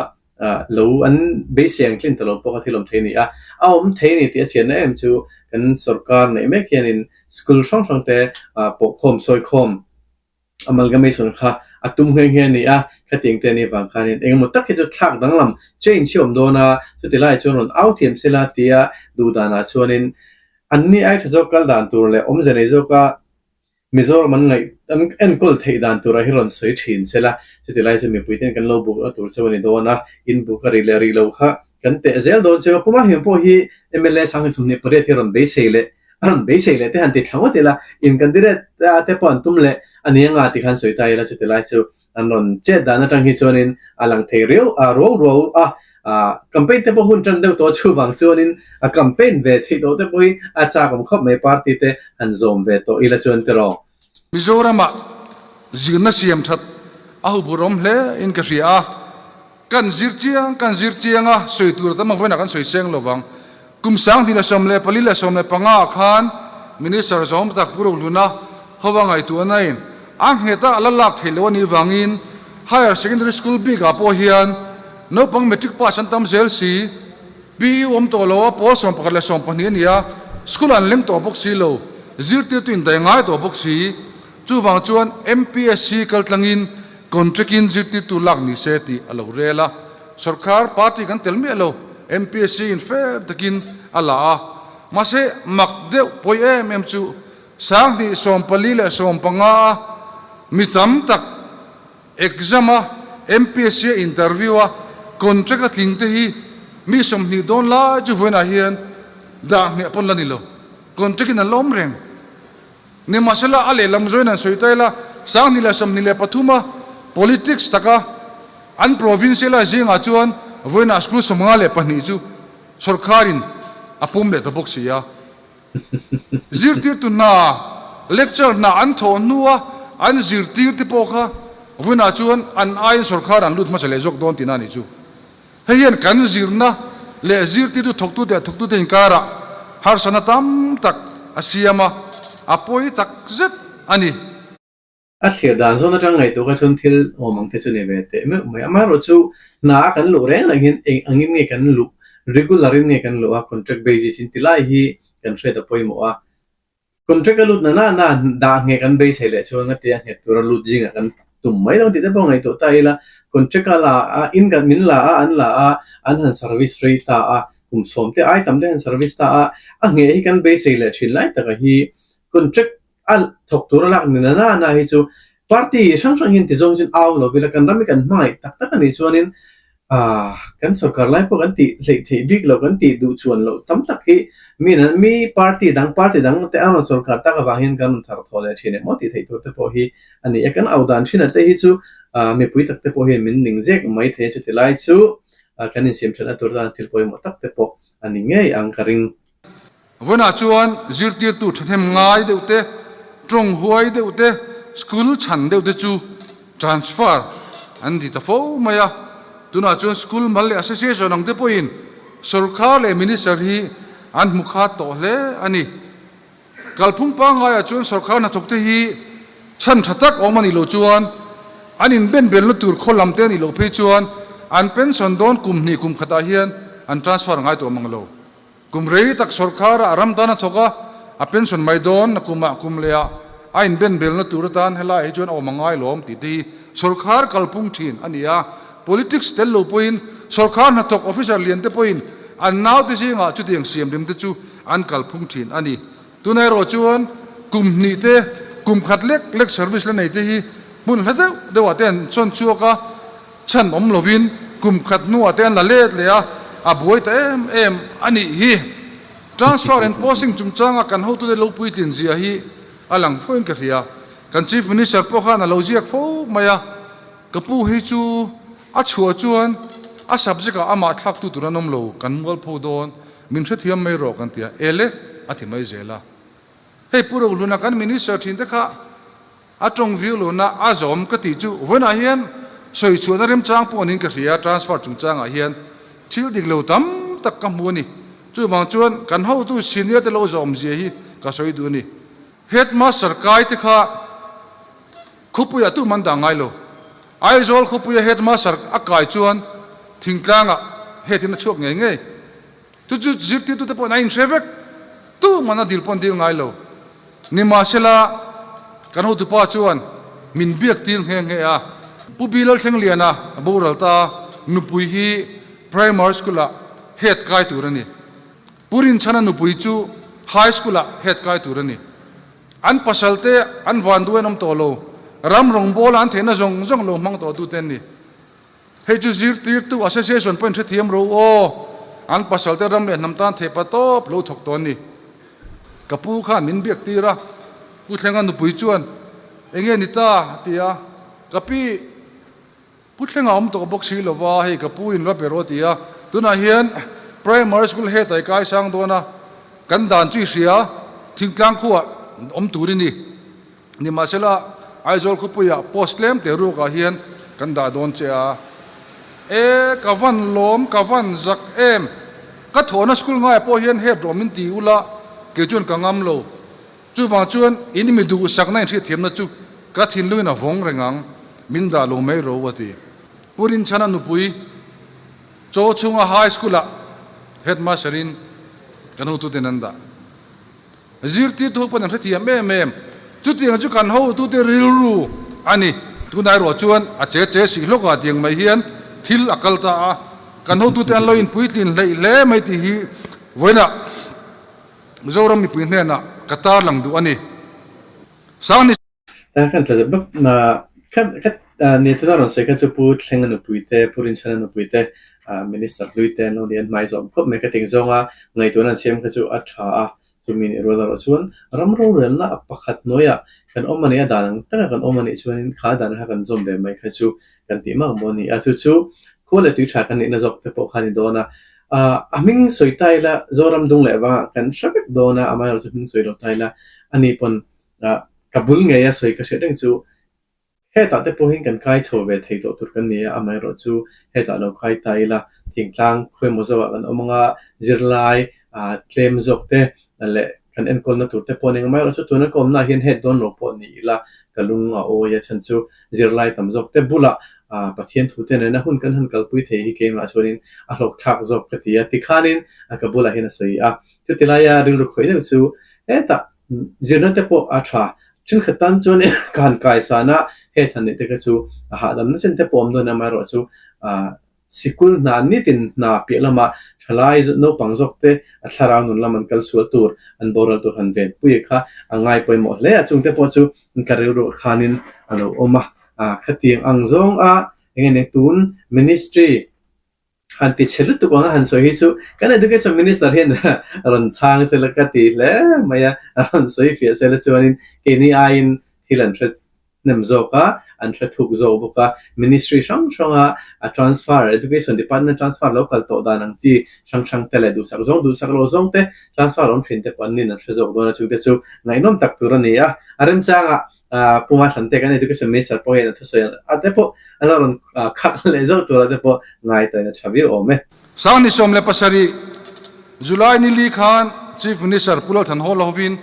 lo an beisei ang tlin ta lo pawh kha thil awm thei a ni a. A awm thei a ni tih a chianna em chu kan sorkar neih mek hianin school hrang hrang te pawhkhawm, sawikhawm, amalgamation kha a tum nghe nghe a ni a. Khatiang te a nih vang khanin engemaw tak hi chu thlak danglam, change, hi a awm dawn a, chuti laiah chuan rawn au thiam sela tia duh danah chuanin anni ai tha zawk kal dan tur leh awmze nei zawka Mizoram an ngaih an enkawl theih dan turah hi rawn sawi thin se la, chuti lai chu mipui ten kan lo bukna tur cheu a ni dawn a, in buk a rih leh rih lo kha kan teh zel dawn cheu a, Puma hian pawh hi mla 28 hi rawn beisei leh a rawn beisei leh te han ti thla ngawt ila, in candidate te pawh an tum leh a ni anga ti khan sawi ta ila chuti lai chu An rawn chet dan atang hi chuanin a lang thei riau a, ruau ruau a, campaign te pawh hun tan deuh tawh chuvang chuanin a campaign ve theih tawh te pawh hi a chak awm khawp mai party te han zawm ve tawh ila chuan tiraw. Mizoramah zirna siam that a hupur awm hle in ka hria a. Kan zir chiang, kan zir chiang a, sawi tur tam ang vawiinah kan sawi seng lo vang. Kum 2014 leh 15 ah khan Minister zawm tak Pu Rohluna hova ngaihtuahna in a nghet a, a la lak theih loh a nih vangin Higher Secondary School bik ah pawh hian naupang Matric pass an tam zel si, PU awm tawh lo a, pawl 11 leh 12 a ni a, school an leng tawh bawk si lo, zirtirtu in dai ngai tawh bawk si. Chuvang chuan MPSC kaltlangin Contract in zirtirtu lak ni se tih a lo rel a, sorkar party kan tel miah lo, MPSC in fair takin a la a. Mahse mak deuh pawi em em chu 2014 leh 15 a mi tam tak exam a MPSC a interview a contract a tling te hi mi 20 dawn lai chu vawiinah hian dah ngheh pawn la ni lo, contract in an la awm reng. Nimahsela, a lehlam zawin an sawi ta ila, 2023 a politics taka an provincial zingah chuan vawiinah school 52 chu sawrkharin a pawm leh ta bawk si a. Zirtirtu hna, lecture hna an thawh hnua an zirtir te pawh kha vawiinah chuan an aiin sawrkhar an lut hmasa leh zawk dawn tihna a nih chu. Hei hian kan zirna leh zirtirtu thawktute leh thawktute inkarah harsatna tam tak a siam a, a pawi tak zet a ni. A thlir dan zawn atang ngaihtuah kha chuan thil awm ang te chu ni ve teh meuh mai. Amaherawhchu hna a kan luh reng reng hian eng angin nge kan luh, regular in nge kan luh a, contract basis in ti lai hi kan hriat a pawimawh a. Contract a lut na na na dah ngheh kan beisei leh chuan nga tia nghet tura lut zingah kan tum mai lo tih te pawh ngaihtuah ta ila, contract a la a, in kan min la a, an la a, an han service rei ta a, kum sawm te ai tam te han service ta a, a ngheh hi kan beisei leh thin lai taka hi contract a thawk tura lak ni na na na hi chu party hrang hrang hian ti zawng chuan au lo ila kan ram hi kan hmangaih tak tak a nih chuanin Aaa, kan sawrkar lai pawh kan tih hleih theih bik lo, kan tih duh chuan loh tam tak hi mi nan mi party dang party dang te an rawn sawrkar tak avang hian kan rawn thar thaw leh thin em aw tih theih tur te pawh hi a ni a. Kan au dan thin a te hi chu aaa mipui tak te pawh hian min ning zek mai thei a, chuti lai chu kan insiam thatna tur tan thil pawimawh tak te pawh a ni ngei ang ka ring. Vawiinah chuan zirtirtu thahnem ngai deuh te, tawng huai deuh te, school chhan deuh te chu transfer an ti ta fo mai a. Tunah chuan school mal leh association ang te pawhin sorkar leh minister hi an hmu khat tawh hle a ni. Kalphung pangaiah chuan sorkar hnathawk te hi chhan tha tak awm a nih loh chuan an inbenbelna tur khaw lam te a nih loh phei chuan an pension dawn kum hnih kum khatah hian an transfer ngai tawh mang lo. Kum rei tak sawrkharah ram tan a thawk a, a pension mai dawn na kumah kum lehah a inben belna tur atan helaiah hi chuan a awm a ngai lawm tih te hi sawrkhar kalpung thin a ni a. Politics tel lo pawhin sawrkhar hnathawk officer lian te pawhin an naute zingah chutiang siam rim te chu an kalphung thin a ni. Tunah erawh chuan kum hnih te, kum khat lek lek service la nei te hi Hmun hla deuh deuhah te an chawn chhuak a, chhan awm lovin kum khat hnuah te an la let leh a, a buai ta em em a nih hi. Transfer and posting chungchanga kan hotute lo puitlin zia hi a lang foin ka hria. Kan Chief Minister pawh khan a lo ziak fo mai a, ka pu hi chu a chhuah chuan a subject ah amah thlaktu tur an awm lo, kan mualpho dawn, min hrethiam mai rawh kan ti a, ele a ti mai zel a. Hei Pu Rohluna kan Minister thin te kha a tawng viau lohna a zawm ka tih chu vawiinah hian sawi chhuahna remchang pawh niin ka hria, transfer chungchangah hian thil dik lo tam tak ka hmu a ni. Chuvang chuan kan hotu senior te lo zawm zia hi ka sawi duh a ni. Headmaster kai te kha khawpuiah tum an dah ngai lo. Aizawl khawpuia headmaster a kai chuan thingtlangah head in a chhuak ngei ngei. Chu chu zirtirtute pawhin a inhre vek, tuman a dil pawh an dil ngai lo. Nimahsela, kan hotupa chuan min biak tir nghe nghe a. Pu Bi Lalthlengliana a boral ta, nupui hi Primary School-ah head kai tur a ni. Pu Rinchhana nupui chu High School-ah head kai tur a ni. An pasalte an vanduai an awm tawh lo, ram rawngbawla an theihna zawng zawng lo hmang tawhtute an ni. Hei chu zirtirtu association pawhin hrethiam ro aw, an pasalte ram leh hnam tan theih pa tawp lo thawk tawh an ni. Ka pu khan min biak tir a, Pu Thlenga nupui chuan, Enge ni ta? a ti a, Ka pi, Pu Thlenga awm tawh bawk si lova, hei ka pu in va pe rawh a ti a, tunah hian Primary School head ah i kai sang dawn a, kan dan chu i hria, thingtlang khuah awm tur i ni. Nimahsela, Aizawl khawpuiah post tlem te ruakah hian kan dah dawn che a. E, ka van lawm, ka van zak em! Ka thawhna school ngaiah pawh hian head rawh min ti ula, kei chuan ka ngam lo. Chuvang chuan in mi duhsakna inhriatthiamna chu ka thinlungin a vawng reng ang, min dah lo mai ro a ti. Pu Rinchhana nupui Chaw chhunga High School-ah headmaster-in kan hotuten an dah. Zirtirtu ho pawn an hrethiam em em. Chutiang chu kan hotute rilru a ni. Tunah erawh chuan a che che sih hlawkah tiang mai hian thil a kal ta a, kan hotute an lo inpuitlin hleih hle mai tih hi vawiinah Mizoram mipui hnenah ka tarlang duh a ni. Sangni. Kan tla zet bawk. Kha ni tuna rawn sawi kha chu Pu Thlenga nupui te, Pu Rinchhana nupui te, Minister hlui te an lo ni an hmai zawm khawp mai. Ka ting zawnga ngaihtuahna an siam kha chu a tha a, chumi nih rual erawh chuan ram rorelna pakhat hnuaiah kan awm a nih a, dan ang taka kan awm a nih chuanin kha dan kha kan zawm ve mai kha chu kan tih mak maw a ni a. Chu chu khua leh tui tha kan nihna zawk te pawh kha a ni dawn a. A hming sawi ta ila Zoram dung leh vangah kan hre vek dawn a, amaherawhchu hming sawi lo ta ila ani pawn Ka bul ngei a sawi ka hriat reng chu hetah te pawhin kan kai chho ve thei tawh tur kan ni a, amaherawh chu hetah lo kai ta ila thingtlang khawimaw zawkah kan awm anga zirlai tlem zawk te leh kan enkawlna tur te pawh a ni ang. Amaherawh chu tuna ka awmnaah hian het dawn lo pawh ni ila ka lung a awi a chhan chu zirlai tam zawk te bulah Pathian thu te nena hun kan han kalpui thei hi keimah chuanin a hlawkthlak zawk ka ti a tikhanin ka bulah hian a sawi a. Chutilaia rilru khawih deuh chu hetah Zirna te pawh a tha. Thenkhat tan chuan ka han kaisan a, he than neih te kha chu a hahdamna chen te pawh awm dawn a, amaherawh chu sikul hna nitin hna piah lama thalai naupang zawk te a thlarau nun lam an kal sual tur, an boral tur han ven pui kha a ngai pawimawh hle a, chungte pawh chu ka rilruah khanin a lo awm a, khatiang ang zawng a eng nge tun ministry Han ti chhe lutuk ang a han sawi hi chu kan Education Minister hian rawn chhang sela ka ti hle mai a, a rawn sawi fiah sela chuanin keini aiin thil an hre hnem zawk a, an hre thuk zawk bawk a, Ministry hrang hranga a transfer, Education Department transfer lo kal tawh dan ang chi hrang hrang te leh duhsak zawng duhsak lo zawng te transfer awm thin te pawh an nin an hre zawk dawn a, chungte chu ngaihnawm tak tur a ni a, a remchangah Pu Mathlan te kan Education Minister pawh hian a thusawi a te pawh an lo rawn khak leh zauh tura te pawh ngai tawhin a tha viau awm e. Sangni 17 July ni li khan Chief Minister Pu Lalthanhawla hovin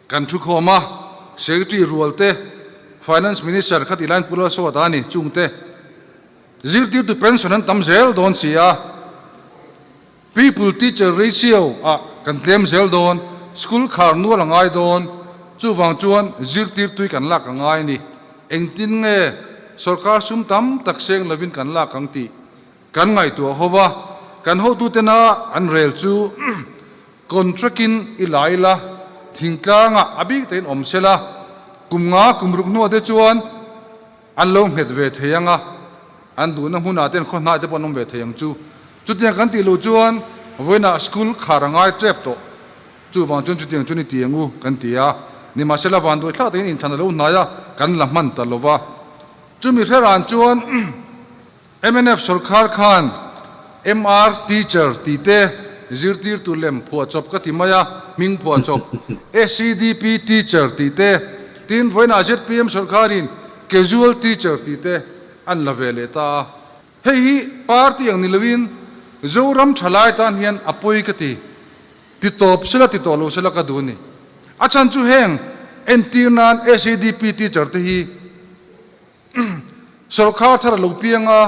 kan thukhawm a, Secretary rual te, Finance Minister khatih laiin Pu Lalsawta a ni, chungte zirtirtu pension an tam zel dawn si a. People teacher ratio ah kan tlem zel dawn, school khar nual a ngai dawn, chuvang chuan zirtirtui kan lak a ngai a ni. Engtin nge sorkar sum tam tak seng lovin kan lak ang tih kan ngaihtuah ho va, kan hotutena an rel chu contract in i la ila, thingtlangah a bik takin awm sela, kum nga kum ruk hnuah te chuan. An lo nghet ve thei ang a, an duhna hmunah ten khaw hnai te pawh an awm ve thei ang chu. Chutiang kan tih loh chuan vawiinah school khar a ngai tep tawh. Chuvang chuan chutiang chu ni ti ang u kan ti a, nimahsela vanduai thlak takin inthlan a lo hnai a, kan la hman ta lo va. Chumi hreran chuan mnf sawrkhar khan MR teacher tih te zirtirtu lem phuahchawp ka ti mai a, hming phuahchawp, SEDP teacher tih te, tin vawiinah zpm sawrkharin casual teacher tih te an la ve leh ta a. Hei hi party ang ni loin Zoram thalai tan hian a pawi ka ti. Ti tawp sela ti tawh lo sela ka duh a ni. A chhan chu heng entir nan SEDP teacher te hi Sawrkhar thar a lo piang a,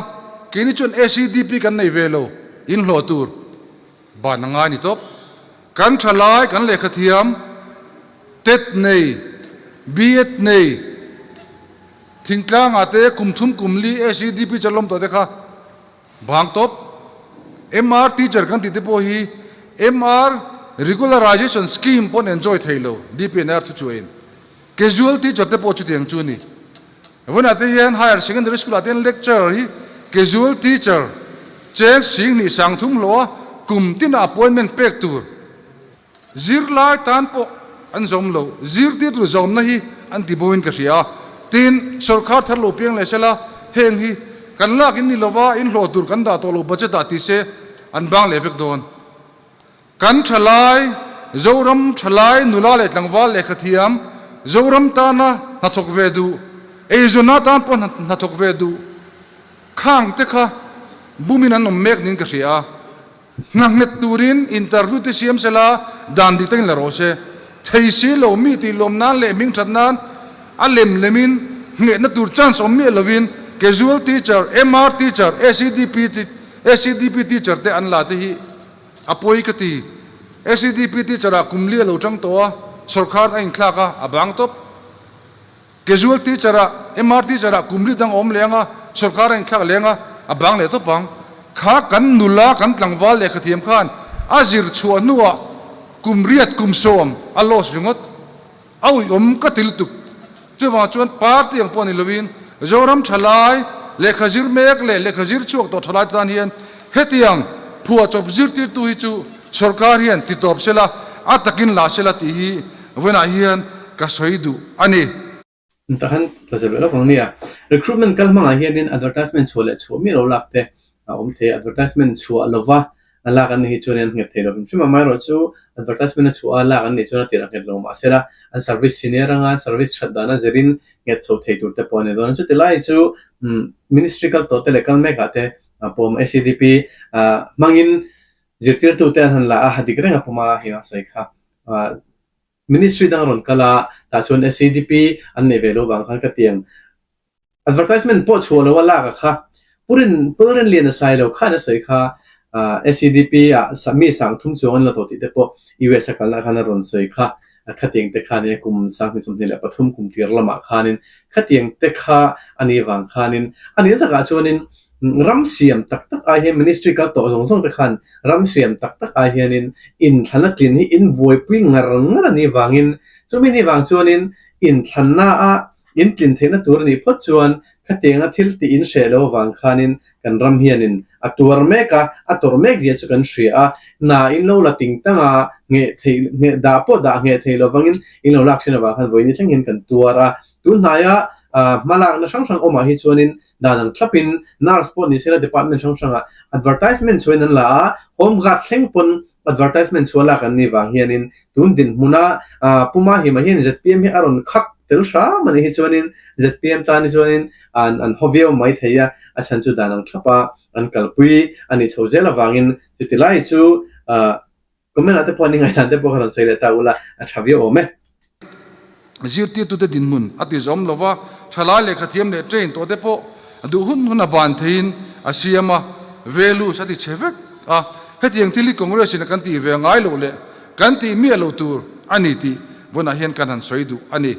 keini chuan SEDP kan nei ve lo, in hlawh tur ban a ngai ni tawp. Kan tha lai, kan lehkha thiam, tet nei, B.Ed nei, thingtlangah te kum thum kum li SEDP chalawm tawh te kha Bang tawp. MR teacher kan tih te pawh hi MR regularization scheme pawn enjoy thei lo DPNR thu chuain. Casual teacher te pawh chutiang chu a ni. Vawiinah te hian higher secondary school ah te hian lecturer hi casual teacher cheng 20 30 hlawh a kum tinah appointment pek tur. Zirlai tan pawh an zawm lo, zirtirtu zawmna hi an ti boin ka hria. Tin, sawrkhar thar lo piang leh sela, heng hi kan lak in ni lova, in hlawh tur kan dah tawh lo budget ah ti se an bang leh vek dawn. Kan thalai, Zoram thalai nula leh tlangval lehkha thiam, Zoram tana hnathawk ve duh, eizawnna tan pawh hnathawk ve duh khang te kha bumin an awm mek niin ka hria a. Hna nghet turin interview te siam sela dan dik takin la rawh se. Thei si lo mi tih lawm nan leh hming that nan a lem lemin nghehna tur chance awm miah lovin casual teacher, MR teacher, SEDP SEDP teacher te an la te hi a pawi ka ti. SEDP teacher ah kum li a lo tang tawh a, sawrkhar a inthlak a, a bang tawp. Casual teacher ah, MR teacher ah kum ri dang a awm leh ang a, sawrkar a inthlak leng a, a bang leh tawp ang. Kha kan nula, kan tlangval lehkha thiam khan a zir chhuah hnuah kum riat kum sawm a loss ringawt. A uiawm ka ti lutuk. Chuvang chuan party ang pawh ni lovin Zoram thalai, lehkha zir mek leh lehkha zir chhuak tawh thalai te tan hian hetiang phuahchawp zirtirtu hi chu sawrkar hian ti tawp sela, a takin la sela tih hi Vawiinah hian ka sawi duh a ni. Tah khan tla zep leh lawk ang nia. Recruitment kal hmangah hianin advertisement chhuah leh chhuah miah lo lak te a awm thei a, advertisement chhuah lova a lak an nih hi chuanin an nghet thei lo hrim hrim a, amaherawhchu advertisement a chhuah a lak an nih chuan a tirh a nghet lo mahsela an service senior anga an service that dana zirin nghet chho thei tur te pawh a ni dawn a. Chuti lai chu ministry kal tawh te leh kal mekah te pawm SEDP hmangin zirtirtute an han la a, dik reng a pawm a hei a sawi kha. Ministry dang a rawn kal a, tah chuan SEDP an neih ve lo vang khan ka tiang advertisement pawh chhuah lo a lak a kha Pu Rin Pu Rinlian a sai lo khan a sawi kha SEDP ah mi sang thum chuang an la tawh tih te pawh US a kalna khan a rawn sawi kha khatiang te khan nia kum 2023 kum tir lamah khanin khatiang te kha a nih vang khanin a nihna takah chuanin Ram siam tak tak ai hian ministry kal tawh zawng zawng te khan ram siam tak tak ai hianin inthlanna tlin hi in buaipui ngar ngar a nih vangin chumi ni vang chuanin inthlanna a in tlin theihna tur a nih phawt chuan khatianga thil tih in hreh lo avang khanin kan ram hianin a tuar mek a, a tawrh mek zia chu kan hria a, hna in lo la ting tang a, ngheh theih ngheh dah pawh dah ngheh theih lovangin in lo lak thin avang khan vawiin ni thleng hian kan tuar a, tunhnaia hmalakna hrang hrang awmah hi chuanin Dan ang thlapin nurse pawh ni sela department hrang hrangah advertisement chhuahin an la a, home guard thleng pawn advertisement chhuah lak an nih vang hianin tun dinhmuna Pu Mahima hian zpm hi a rawn khak tel hram a nih hi chuanin zpm tan hi chuanin an an haw viau mai thei a, a chhan chu dan ang thlapa an kalpui a nih chho zel avangin chuti lai chu Comment ah te pawh ni ngaihdan te pawh ka rawn sawi leh ta ula a tha viau awm e. Zirtirtute dinhmun a ti zawm lo va, thalai lehkha thiam leh train tawh te pawh duh hun hun a ban theiin a siam a, values a ti chhe vek a. Hetiang thil hi Congress in a kan tih ve ngai loh leh kan tih miah loh tur a ni tih vawnah hian kan han sawi duh a ni.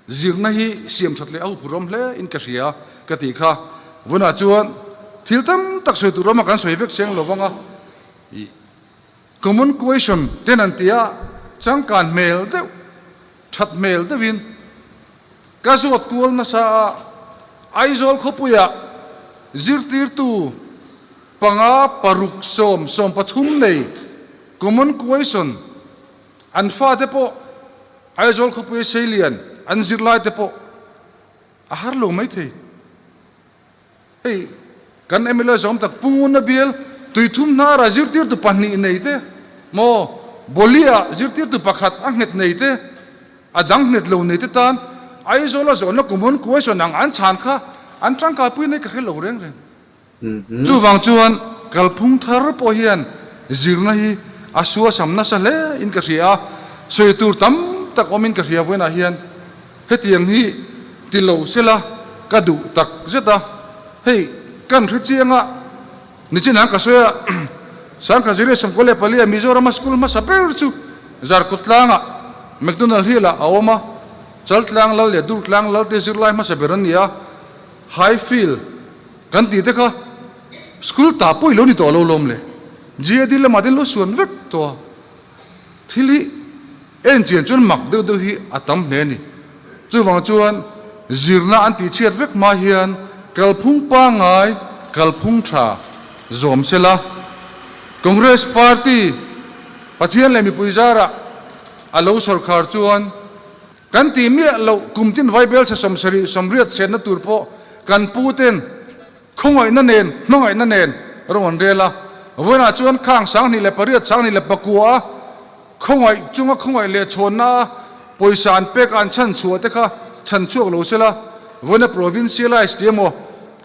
Zirna hi siam that leh a huphurhawm hle in ka hria ka tih kha. Vunah chuan thil tam tak sawi tur awm a kan sawi vek seng lo vang a, ih common question ten an ti a, changkan hmel deuh, that hmel deuhin. Ka zawt kual nasa a, Aizawl khawpuiah zirtirtu panga paruk sawm 13 nei common question an fate pawh Aizawl khawpuia seilian an zirlaite pawh a har lo maithei. Hei kan mla zawm tak Pu Nguna bial tuithum hnara zirtirtu pahnih nei te maw Bawliah zirtirtu pakhat a nghet nei te a dang nghet lo nei te tan Aizawl a zawhna common question ang an chhan kha an tangkaipui nei ka hre lo reng reng. Chuvang chuan kalphung thar pawh hian zirna hi a suasam nasa hle in ka hria a, sawi tur tam tak awmin ka hria vawiinah hian. Hetiang hi ti lo sela ka duh tak zet a, hei kan hre chiang a, nichinah ka sawi a, Sangkha Zirlai 94 a Mizorama school hmasa ber chu Zarkawt tlangah McDonald Hill ah a awm a, Chaltlang Lal leh Durtlang Lal te zirlai hmasa ber an ni a, Highfield kan tih te kha school ta pawh i lo ni tawh lo lawm le, GAD lamah te an lo suan vek tawh a. Thil hi en chian chuan mak deuh deuh hi a tam hle a ni. Chuvang chuan zirna an tih chhiat vek hma hian kalphung pangngai, kalphung tha zawm sela. Congress Party Pathian leh mipui zarah a lo sawrkhar chuan kan tih miah loh kum tin vaibelchhe 70 80 chhenna tur pawh kan pu ten Khawngaihna nen, hmangaihna nen rawng an rel a. Vawiinah chuan khang 2008, 2009 a khawngaih chunga khawngaih leh chhawnna a pawisa an pek a an chhan chhuah te kha chhan chhuak lo sela, vawiina provincialize tih emaw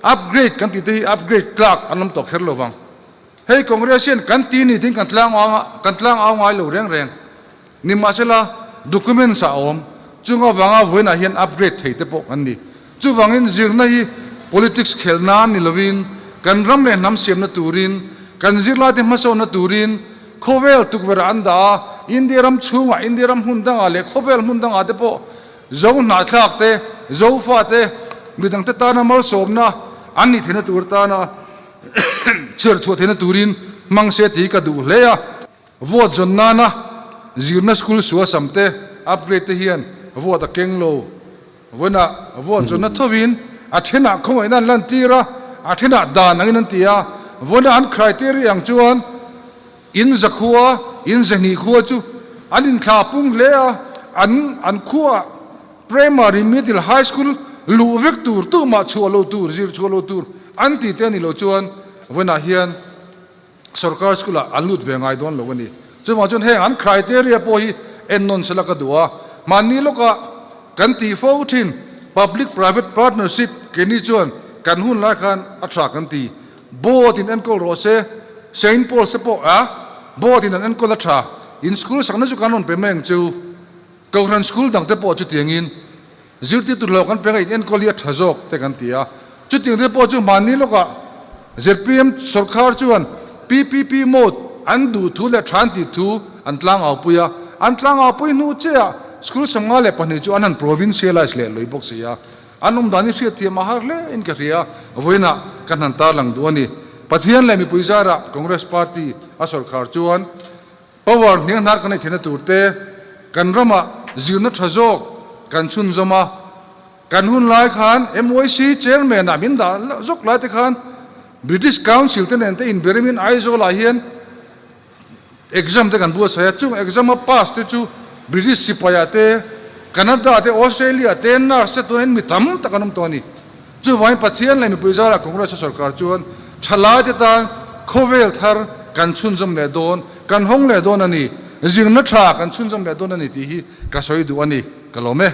upgrade kan tih te hi upgrade tlak an awm tawh kher lo vang. Hei Congress hian kan ti ni tiin kan tlang kan tlang au ngai lo reng reng. Nimahsela, documents ah a awm. Chung avanga vawiinah hian upgrade thei te pawh kan ni. Chuvangin zirna hi politics khelh nan ni lovin kan ram leh hnam siamna turin, kan zirlaite hmasawnna turin khawvel tukverh ah an dah a, India ram chhungah, India ram hmun dangah leh khawvel hmun dangah te pawh Zo hnahthlak te, Zofa te, midangte tana malsawmna an nih theihna tur tana chhiar chhuah theihna turin hmang se tih hi ka duh hle a. Vote zawn nana zirna school suasam te upgrade te hian vote a keng lo. Vawiinah vote zawnna thovin a thenah khawngaihna an lantir a, a thenah dan angin an ti a. Vawiinah an criteria ang chuan in zakhua, in zahnih khua chu an inthla pung hle a, an an khuaah primary, middle, high school luh vek tur, tumah chhuah lo tur, zir chhuah lo tur an ti te a nih loh chuan vawiinah hian Sorkar school ah an lut ve ngai dawn lo a ni. Chuvang chuan heng an criteria pawh hi en nawn sela ka duh a. Mahni lawkah kan tih fo thin public private partnership keini chuan kan hun lai khan a tha kan ti. Board in enkawl rawh se, Saint Paul's te pawh a board in an enkawl a tha. In school sakna chu kan rawn pe mai ang chu. Kohhran school dang te pawh chutiangin Zirtirtu hlawh kan peng a in enkawl hi a tha zawk te kan ti a, chutiang te pawh chu hmanni lawkah zpm sawrkhar chuan PPP mode an duh thu leh tha an tih thu an tlangaupui a, an tlangaupui hnu chiahah school 52 chu an han provincialize leh lui bawk si a, an awm dan hi hriatthiam a har hle in ka hria, vawiinah kan han tarlang duh a ni. Pathian leh mipui zarah Congress party a sawrkhar chuan Power hnianghnar kan ei theihna tur te, kan ramah zirna tha zawk kan chhunzawm a, kan hun lai khan MYC chairman ah min dah zawk lai te khan British Council te nen te inberimin Aizawl ah hian exam te kan buatsaih a, chung exam a pass te chu British sipai ah te, Canada te, Australia te nurse te tunin mi tam tak an awm tawh a ni. Chuvangin Pathian leh mipui zarah Congress a sorkar chuan thalaite tan khawvel thar kan chhunzawm leh dawn, kan hawng leh dawn a ni, zirna tha kan chhunzawm leh dawn a ni tih hi ka sawi duh a ni, ka lawm e.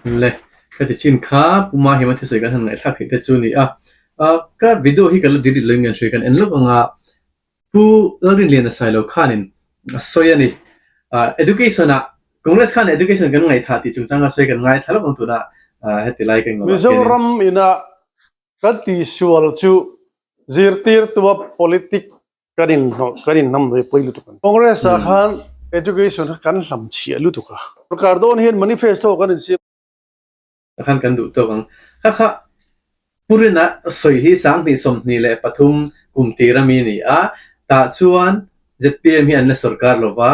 Le, ka ti chin kha Puma hian thusawi kan han ngaihthlak theih te chu ni a, ka video hi ka la delete lo in kan hria kan en lawk ang a, Pu Lalrinliana Sailo khanin a sawi a ni. Education ah Congress khan education kan ngaihthah tih chungchang a sawi kan ngaithla lawk ang tunah heti lai ka inngawh ah hianin. Mizoram ina kan tihsual chu zirtirtua politic kan inhnawh kan inhnamhnawih pawi lutuk a ni. Congress ah khan education kha kan hlamchhiah lutuk a. Sorkar dawn hian manifesto kan insiam. Tah khan kan duh tawk ang. Kha kha Purina sawi hi 2023 kum tir ami a ni a, tah chuan zpm hi an la sorkar lo va.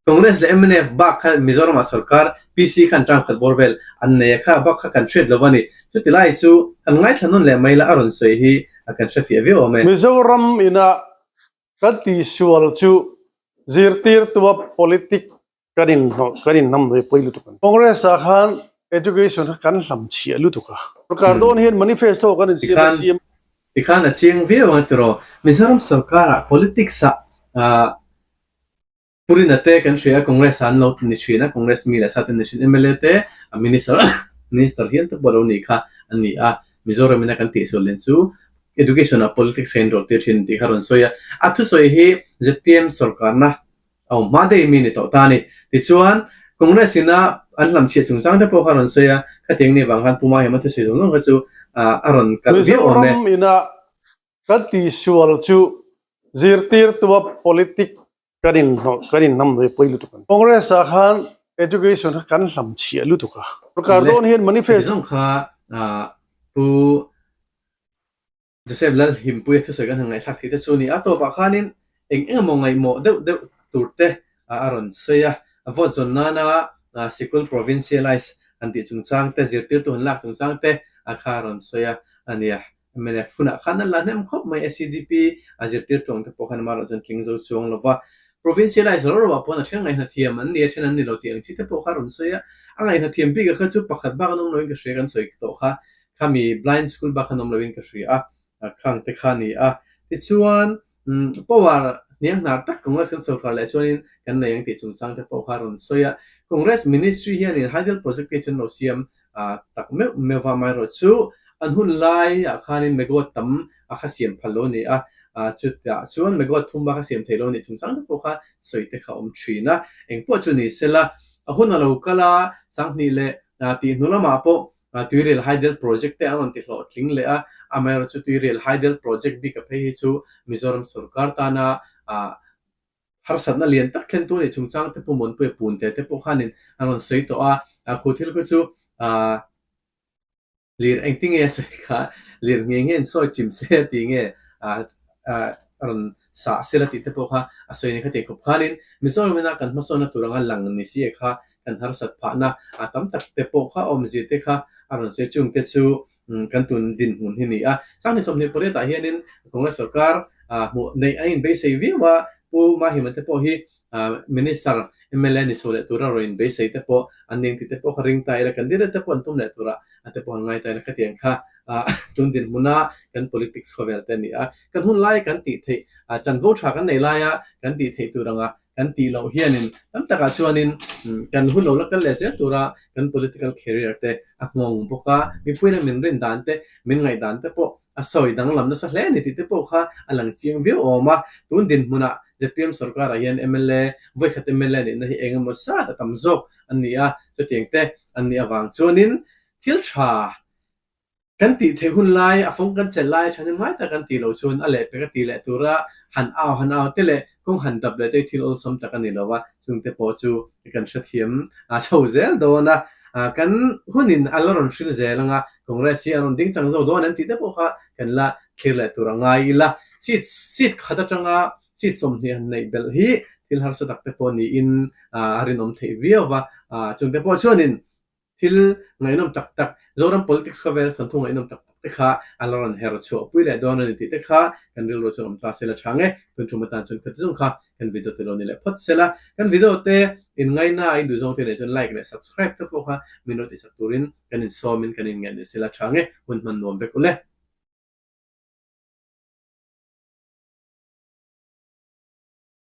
Congress leh mnf bak kha Mizoram ah sorkar PC khan term khat bawr vel an nei a kha bak kha kan hriat lo a ni. Chuti lai chu kan ngaithla nawn leh mai la a rawn sawi hi a kan hrefiah viau awm e. Mizoram ina kan tihsual chu zirtirtua politic kan in kan in hnam hnawih pawi lutuk a ni. Congress ah khan education kha kan hlam chhiah lutuk a. Sorkar dawn hian manifesto kan insiam a siam. Tikhan a chiang viau ang a tiraw. Mizoram sorkar ah politics ah Purina te kan hria a, Congress ah an lo ni thin a, Congress mi leh sa te an ni thin, mla te minister minister hial te pawh a lo nih kha a ni a, Mizoram ina kan tihsual len chu education ah politics kha in rawh tir thin tih kha a rawn sawi a, a thusawi hi zpm sorkarna a awm hma daih mi a ni tawh ta a ni. Tichuan Congress ina an hlamchhiah chungchang te pawh kha a rawn sawi a, khatiang ni vang khan Pu Mahima thusawi zawng zawng kha chu a rawn kalh viau awm e. Mizoram ina kan tihsual chu zirtirtua politic kan in kan in hnam hnawih pawi lutuk a ni. Congress ah khan education kha kan hlam chhiah lutuk a. Sorkar dawn hian manifesto. Zawng kha Pu Joseph Lalhimpuia thusawi kan han ngaihthlak thei te chu a ni a. Tawpah khanin eng eng emaw ngaihmawh deuh deuh tur te a rawn sawi a. Vote zawn nana sikul provincialize han tih chungchang te, zirtirtu han lak chungchang te kha a rawn sawi a a nia. Mnf hunah khan an la hnem khawp mai SEDP a zirtirtu ang te pawh khan amaherawh chuan tling zo chuang lo va. Provincialize ro ro ah pawn a then ngaihna thiam an ni a, then an ni lo tih ang chi te pawh kha a rawn sawi a. A ngaihna thiam bik ah kha chu pakhat bak an awm lo in ka hria kan sawi tawh kha khami blind school bak an awm lo in ka hria a, khang te kha a ni a. Tichuan power hniang hnar tak Congress kan sorkar leh chuanin kan nei ang tih chungchang te pawh kha a rawn sawi a. Congress ministry hianin hydel project te chu an lo siam tak meuh meuh va, amaherawh chu an hun laiah khanin megawatt tam a kha siam phal lo a ni a, chutah chuan megawatt thum bak a siam thei lo a nih chungchang te pawh kha sawi te kha a awm thin a. Engpawh chu ni sela, a hun a lo kal a, Sanghnih leh tih hnu lamah pawh Tuirial Hydel Project te an rawn ti hlawhtling leh a, amaherawh chu Tuirial Hydel Project bik a phei hi chu Mizoram sorkar tana harsatna lian tak thlentu a nih chungchang te Pu Muanpuia Punte te pawh khanin an rawn sawi tawh a, khu thil khu chu lir engtinge a sawi kha lir nge nge an sawi chim se a ti nge a rawn sah sela tih te pawh kha a sawi ni kha tih khawp khanin Mizoram ina kan hmasawnna tur anga lang ni si e kha kan harsat phahna a tam tak te pawh kha awmzia te kha a rawn sawi chung te chu kan tun dinhmun hi ni a. Sanghnih 28 ah hianin Congress sorkar hmuh neih a inbeisei viau a, Pu Mahima te pawh hi Minister mla ni chho leh tura rawn inbeisei te pawh an ning tih te pawh kha ring ta ila, candidate te pawh an tum leh tura a te pawh an ngai ta ila khatiang kha tun dinhmuna kan politics khawvel te a ni a. Kan hun lai kan tih theih chanvo tha kan nei laia kan tih theih tur anga kan tih loh hianin tam takah chuanin kan hun lo la kal leh zel tura kan political career te a nghawng bawk a, mipuiin a min rin dan te, min ngaih dan te pawh a sawi danglam nasa hle a ni tih te pawh kha a lang chiang viau awm a. Tun dinhmunah zpm sorkarah hian mla, vawikhat mla nihna hi eng emaw zat a tam zawk an ni a, chutiang te an nih avang chuanin thil tha Kan tih theih hun lai, a fawng kan chelh lai tha hnem ngai tak kan tih loh chuan a lehpek a tih leh tura han au han au te leh kawng han dap leh te hi thil awlsam tak a ni lo a, chungte pawh chu kan hrethiam chho zel dawn a, kan hunin a la rawn hril zel ang a, Congress hi a rawn ding chang zo dawn em tih te pawh kha kan la thlir leh tur a ngai ila, seat seat khat atanga seat 20 han neih belh hi thil harsa tak te pawh niin a rinawm theih viau va, chungte pawh chuanin Thil ngaihnawm tak tak, Zoram politics khawvel thawnthu ngaihnawm tak tak te kha a la rawn her chhuah pui leh dawn a ni tih te kha kan rilru chuan awm ta sela tha nge. Tun thum atan chuan khati zawng kha kan video te lo ni leh phawt sela. Kan video te in ngaina a in duh zawng te nei chuan like leh subscribe te pawh kha min lo tihsak turin kan insawmin kan inngaih ni sela tha nge. Hun hman nuam vek ule.